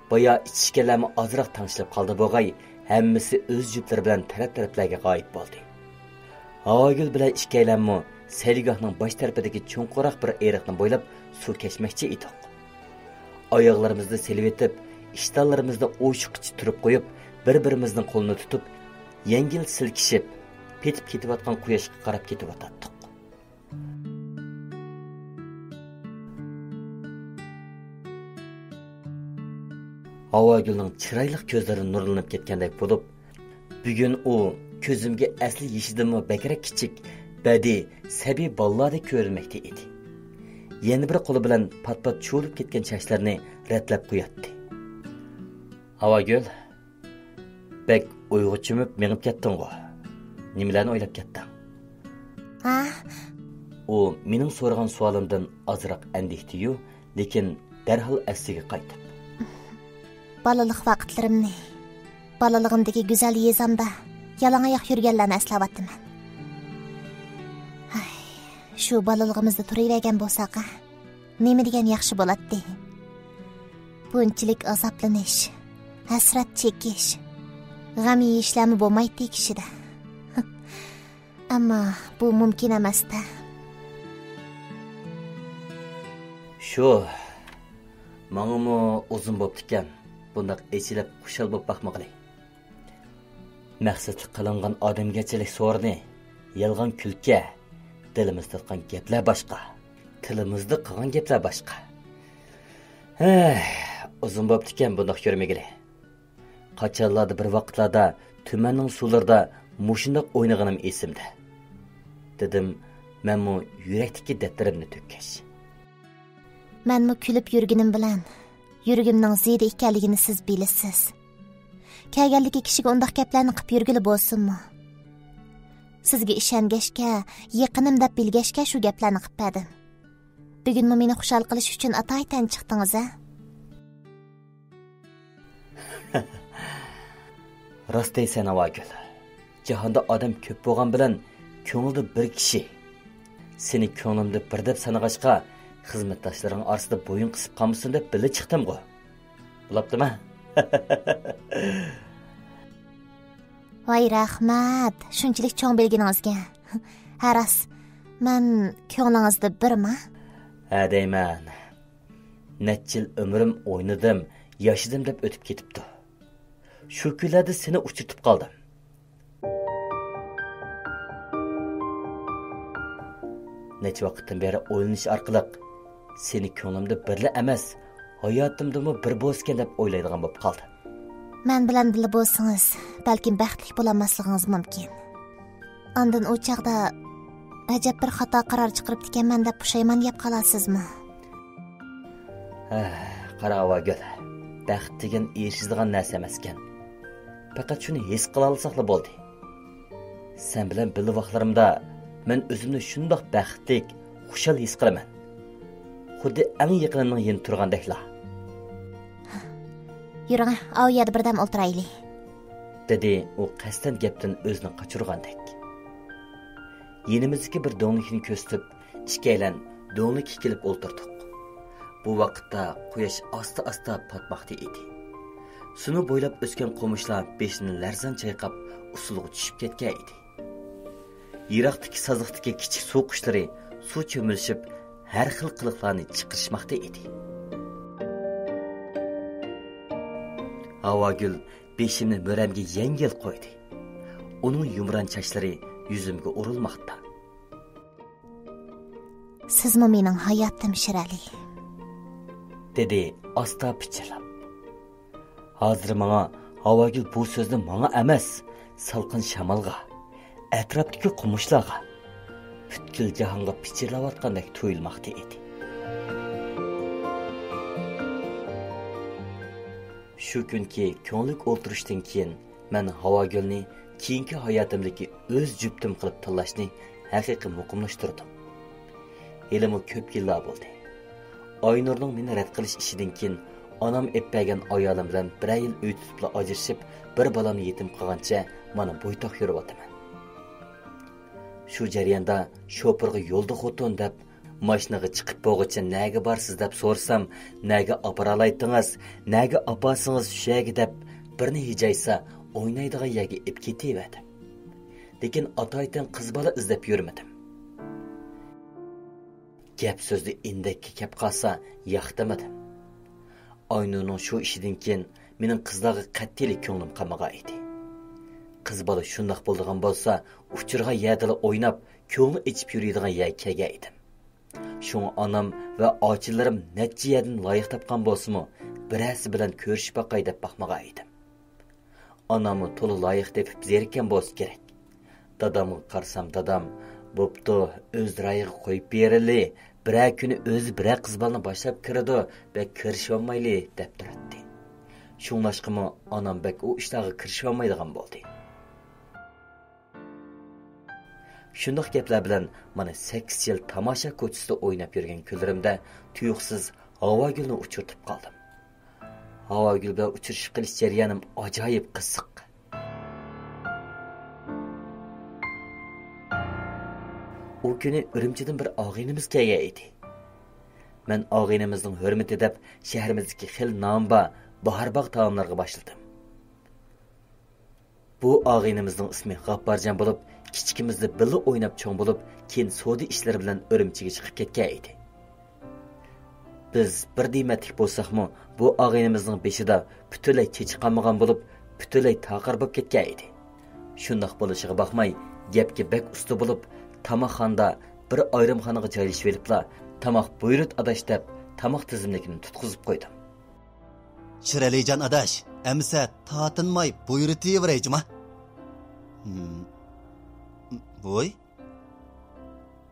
بايا ئىچىشكەنلەرمۇ ئازراق تەڭشىلىپ قالدى بوغاي، ھەممىسى ئۆز جۈپلىرى بىلەن تەرەپ-تەرەپلەرگە غايىب بولدى. ھاۋاگۈل بىلەن ئىككىيلەنمۇ سەيلىگاھنىڭ باش تەرىپىدىكى چوڭقۇراق بىر ئېرىقنى بويلاپ سۇ كەچمەكچى ئىدۇق. ئاياغلىرىمىزنى سېلىۋېتىپ، ئىشتانلىرىمىزنى ئوشۇققىچە تۈرۈپ قويۇپ، بىر-بىرىمىزنىڭ قولىنى تۇتۇپ، يەڭگىل سىلكىشىپ، پېتىپ كېتىۋاتقان قۇياشقا قاراپ كېتىۋاتاتتۇق. ھاۋاگۈلنىڭ چىرايلىق كۆزلىرى نۇرلىنىپ كەتكەندەك بولۇپ، بۈگۈن ئۇ كۆزۈمگە ئەسلى يېشىدىنمۇ بەكرەك كىچىك، بەدىي، سەبىي بالىلاردەك كۆرۈنمەكتە ئىدى. يەنە بىر قولى بىلەن پات-پات چۇۋۇلۇپ كەتكەن چاچلىرىنى رەتلەپ قوياتتى. ھاۋاگۈل، بەك ئويغا چۆمۈپ مېڭىپ كەتتىڭغۇ؟ نېمىلەرنى ئويلاپ كەتتىڭ؟ ھە؟ ئۇ مېنىڭ سورىغان سوئالىمدىن ئازراق ئەندىكتى-يۇ، لېكىن دەرھال ئەسلىگە قايتىپ. بالىلىق ۋاقىتلىرىمنى، بالىلىقىمدىكى گۈزەل يېزامدا يالاڭ ئاياق يۈرگەنلەرنى ئەسلەۋاتىمەن. ھاي، شۇ بالىلىقىمىزدا تۇرۇۋەرگەن بولساق، ھە؟ نېمە دېگەن ياخشى بولاتتى. بۇنچىلىك ئازابلىنىش، ھەسرەت چېكىش، غەم يېيىشلەرمۇ بولمايتتى كىشىدە. ئەمما بۇ مۇمكىن ئەمەستە. شۇ، ماڭىمۇ ئۇزۇن بوپتىكەن، بۇنداق ئېچىلىپ خۇشال بوپ باقمىغىلى. مەقسەتلىك قىلىنغان ئادەمگەرچىلىك سورۇنى، يالغان كۈلكە، دىلىمىز تارتقان گەپلەر باشقا، تىلىمىزدا قىلغان گەپلەر باشقا. ھەي، ئۇزۇن بوپتىكەن بۇنداق يۈرمىگىلى. قاچانلاردا بىر ۋاقىتلاردا تۈمەننىڭ سۇلىرىدا مۇشۇنداق ئوينىغىنىم ئېسىمدە، دېدىم مەنمۇ يۈرەكتىكى دەردلىرىمنى تۆككەچ. مەنمۇ كۈلۈپ يۈرگىنىم بىلەن يۈرىكىمنىڭ زېدە ئىكەنلىكىنى سىز بىلىسىز. كەلگەنلىكى كىشىگە ئۇنداق گەپلەرنى قىپ يۈرگىلى بولسۇنمۇ؟ سىزگە ئىشەنگەچكە، يېقىنىم دەپ بىلگەچكە شۇ گەپلەرنى قىپ بەردىم. بۈگۈنمۇ مېنى خۇشال قىلىش ئۈچۈن ئاتايىتەن چىقتىڭىز ھە؟ راست دەيسەن، ھاۋاگۈل. جاھاندا ئادەم كۆپ بولغان بىلەن، كۆڭلىدە بىر كىشى. سېنى كۆڭلۈمدە بىر دەپ سانىغاچقا، خىزمەتداشلىرىڭ ئارىسىدا بويۇن قىسىپ قالمىسۇن دەپ بىللە چىقتىمغۇ. بولاپتىما؟ ۋاي رەھمەت، شۇنچىلىك چوڭ بىلگىنىڭىزگە. ھە راست، مەن كۆڭلىڭىزدە بىرما؟ ھە دەيمەن. نەچچە يىل ئۆمرۈم ئوينىدىم، ياشىدىم دەپ ئۆتۈپ كېتىپتۇ. شۇ كۈنلەردە سېنى ئۇچرىتىپ قالدىم. نەچچە ۋاقىتتىن بېرى ئويلىنىش ئارقىلىق سېنى كۆڭلۈمدە بىرلا ئەمەس، ھاياتىمدىمۇ بىر بولسىكەن دەپ ئويلايدىغان بولۇپ قالدىم. مەن بىلەن بىللە بولسىڭىز، بەلكىم بەختلىك بولالماسلىقىڭىز مۇمكىن. ئاندىن ئۇ چاغدا ئەجەب بىر خاتا قارار چىقىرىپتىكەنمەن دەپ پۇشايمان يەپ قالارسىزمۇ؟ ھە، قارا ھاۋاگۈل، بەخت دېگەن ئېرىشىدىغان نەرسە ئەمەسكەن. پەقەت شۇنى ھېس قىلالىساقلا بولدى. سەن بىلەن بىللە ۋاقىتلىرىمدا مەن ئۆزۈمنى شۇنداق بەختلىك، خۇشال ھېس قىلىمەن. خۇددى ئەڭ يېقىنىمنىڭ يېنىدا تۇرغاندەكلا. يۈرۈڭە، ئاۋۇ يەردە بىردەم ئولتۇرايلى. دېدى ئۇ قەستەن گەپتىن ئۆزىنى قاچۇرغاندەك. يېنىمىزدىكى بىر دۆڭلۈكنى كۆرسىتىپ، ئىككىيلەن دۆڭلۈككە كېلىپ ئولتۇردۇق. بۇ ۋاقىتتا قۇياش ئاستا-ئاستا پاتماقتا ئىدى. سۇنى بويلاپ ئۆسكەن قومۇشلار بېشىنى لەرزان چايقاپ، ئۇسسۇلغا چۈشۈپ كەتكەن ئىدى. يىراقتىكى سازلىقتىكى كىچىك سۇ قۇشلىرى سۇ چۆمۈلۈشۈپ، ھەر خىل قىلىقلارنى چىقىرىشماقتا ئىدى. ھاۋاگۈل بېشىمنى مۈرەمگە يەڭگىل قويدى. ئۇنىڭ يۇمران چاچلىرى يۈزۈمگە ئۇرۇلماقتا. سىزمۇ مېنىڭ ھاياتىم، شىرئەلى. دېدى ئاستا پىچىرلاپ. ھازىر ماڭا ھاۋاگۈل بۇ سۆزنى ماڭا ئەمەس، سالقىن شامالغا، ئەتراپتىكى قومۇشلارغا، پۈتكۈل جاھانغا پىچىرلاۋاتقاندەك تۇيۇلماقتا ئىدى. شۇ كۈنكى كۆڭۈللۈك ئولتۇرۇشتىن كېيىن، مەن ھاۋاگۈلنى كېيىنكى ھاياتىمدىكى ئۆز جۈپتۈم قىلىپ تاللاشنى ھەقىقىي مۇقىملاشتۇردۇم. ھېلىمۇ كۆپ يىللار بولدى. ئاينۇرنىڭ مېنى رەت قىلىش ئىشىدىن كېيىن، ئانام ئېلىپ بەرگەن ئايالىم بىلەن بىرەر يىل ئۆي تۇتۇپلا ئاجرىشىپ، بىر بالامنى يېتىم قىلغانچە مانا بويتاق يۈرۈۋاتىمەن. شۇ جەرياندا شوپۇرغا يولدا خوتۇن دەپ، ماشىنىغا چىقىپ بولغۇچە نەگە بارىسىز دەپ سورىسام، نەگە ئاپىرالايتتىڭىز، نەگە ئاپارسىڭىز شۇ يەرگە دەپ، بىرنى ھىجايسا ئوينايدىغان يەرگە ئېلىپ كېتىۋەردىم. لېكىن ئاتايتىن قىز بالا ئىزدەپ يۈرمىدىم. گەپ سۆزدە ئىندەككە كەپ قالسا ياقتىمىدىم. ئاينۇرنىڭ شۇ ئىشىدىن كېيىن مېنىڭ قىزلارغا قەتئىيلا كۆڭلۈم قالمىغان ئىدى. قىز بالا شۇنداق بولىدىغان بولسا، ئۇچرىغان يەردىلا ئويناپ، كۆڭلى ئېچىپ يۈرىدىغان يەرگە كەلگەن ئىدىم. شۇڭا ئانام ۋە ئاچىلىرىم نەچچە يەردىن لايىق تاپقان بولسىمۇ، بىرەرسى بىلەن كۆرۈشۈپ باقاي دەپ باقمىغان ئىدىم. ئاناممۇ تولا لايىق تېپىپ زېرىككەن بولسا كېرەك. دادامغا قارىسام، دادام، «بوپتۇ، ئۆز رايىغا قويۇپ بېرەيلى، بىرەر كۈنى ئۆزى بىرەر قىز بالىنى باشلاپ كىرىدۇ، بەك كىرىشىۋالمايلى» دەپ تۇراتتى. شۇڭلاشقىمۇ ئانام بەك ئۇ ئىشلارغا كىرىشىۋالمايدىغان بولدى. شۇنداق گەپلەر بىلەن مانا سەككىز يىل تاماشا كوچىسىدا ئويناپ يۈرگەن كۈنلىرىمدە تۇيۇقسىز ھاۋاگۈلنى ئۇچرىتىپ قالدىم. ھاۋاگۈل بىلەن ئۇچرىشىپ قېلىش جەريانىم ئاجايىپ قىزىق. ئۇ كۈنى ئۈرۈمچىدىن بىر ئاغىنىمىز كەلگەن ئىدى. مەن ئاغىنىمىزنىڭ ھۆرمىتى دەپ شەھىرىمىزدىكى خېلى نامى بار باھارباغ تائاملىرىغا باشلىدىم. بۇ ئاغىنىمىزنىڭ ئىسمى غاپپارجان بولۇپ، كىچىكىمىزدە بىللە ئويناپ چوڭ بولۇپ، كېيىن سودا ئىشلىرى بىلەن ئۈرۈمچىگە چىقىپ كەتكەن ئىدى. بىز بىر دېمەتلىك بولساقمۇ، بۇ ئاغىنىمىزنىڭ بېشىدا پۈتۈنلەي چېچى قالمىغان بولۇپ، پۈتۈنلەي تاقىر بولۇپ كەتكەن ئىدى. شۇنداق بولۇشىغا باقماي، گەپكە بەك ئۇستا بولۇپ، تاماقخانىدا بىر ئايرىم خانىغا جايلىشىۋېلىپلا، «تاماق بۇيرۇت ئاداش» دەپ، تاماق تىزىملىكىنى تۇتقۇزۇپ قويدۇم. «شىرئەلىجان ئاداش، ئەمىسە تارتىنماي بۇيرۇتۇۋېرەي جۇما.» ھىم. ۋوي.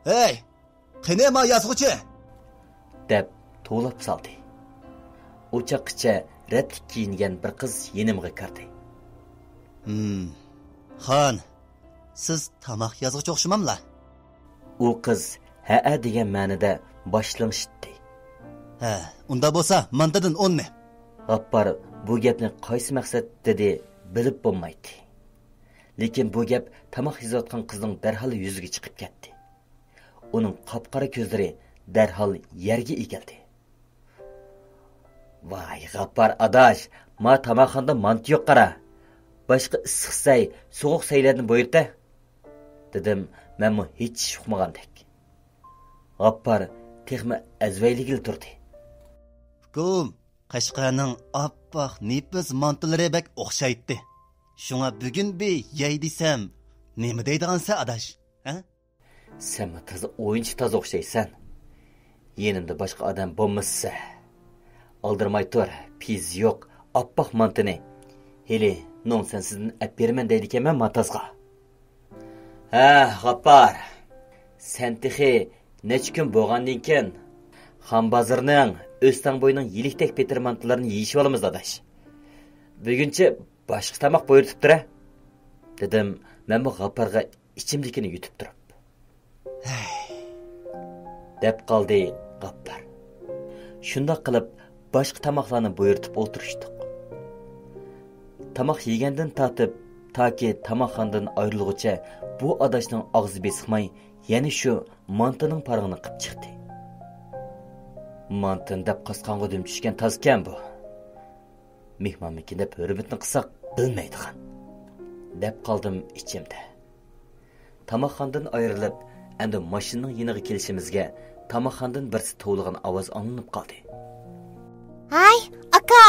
«ھەي، قېنى ما يازغۇچى؟» دەپ توۋلاپ سالدى. ئۇ چاغقىچە رەتلىك كىيىنگەن بىر قىز يېنىمغا كىردى. ھىم. «خان، سىز تاماق يازغۇچى ئوخشىماملا؟» ئۇ قىز «ھەئە» دېگەن مەنىدە باش لىڭشىتتى. «ھە، ئۇنداق بولسا مانتىدىن ئوننى.» غاپپار بۇ گەپنى قايسى مەقسەتتە دېدى، بىلىپ بولمايتتى. لېكىن بۇ گەپ تاماق يېزىۋاتقان قىزنىڭ دەرھال يۈزىگە چىقىپ كەتتى. ئۇنىڭ قاپقارا كۆزلىرى دەرھال يەرگە ئېگىلدى. «ۋاي، غاپپار ئاداش، ما تاماقخانىدا مانتا يوق قارا. باشقا ئىسسىق سەي، سوغۇق سەيلەردىن بۇيرۇتە» دېدىم مەنمۇ ھېچ ئىش ئۇقمىغاندەك. غاپپار تېخىمۇ ئەزۋەيلىگىلى تۇردى. «ئۇكام، قەشقەرنىڭ ئاپئاق نېپىز مانتىلىرى بەك ئوخشايتتى. شۇڭا بۈگۈن بىر يەي دېسەم، نېمە دەيدىغانسەن ئاداش، ھە؟» «سەنمۇ تازا ئويۇنچۇق تازا ئوخشايسەن. يېنىمدا باشقا ئادەم بولمىسا. ئالدىرىماي تۇر، پىيزى يوق، ئاپئاق مانتىنى. ھېلى نوڭ سەن سىزدىن ئەپ بېرىمەن دەيدىكەنمەن ما تازغا.» «ھە، غاپپار، سەن تېخى نەچچە كۈن بولغاندىن كېيىن خان بازىرىنىڭ، ئۆستەڭ بويىنىڭ يېلىكتەك پېتىر مانتىلىرىنى يېيىشىۋالىمىز ئاداش. بۈگۈنچە باشقا تاماق بۇيرۇتۇپ تۇرە» دېدىم مەنمۇ غاپپارغا ئىچىمدىكىنى يۇتۇپ تۇرۇپ. «ھەي» دەپ قالدى غاپپار. شۇنداق قىلىپ باشقا تاماقلارنى بۇيرۇتۇپ ئولتۇرۇشتۇق. تاماق يېگەندىن تارتىپ تاكى تاماقخانىدىن ئايرىلغۇچە بۇ ئاداشنىڭ ئاغزى بېسىقماي يەنە شۇ مانتىنىڭ پارىڭىنى قىپ چىقتى. «مانتىنى دەپ قاسقانغا دۈم چۈشكەن تازكەن بۇ. مېھمانمىكىن دەپ ھۆرمىتىنى قىلساق بىلمەيدىغان» دەپ قالدىم ئىچىمدە. تاماقخانىدىن ئايرىلىپ، ئەمدى ماشىنىنىڭ يېنىغا كېلىشىمىزگە، تاماقخانىدىن بىرسى توۋلىغان ئاۋاز ئاڭلىنىپ قالدى. «ھاي، ئاكا!»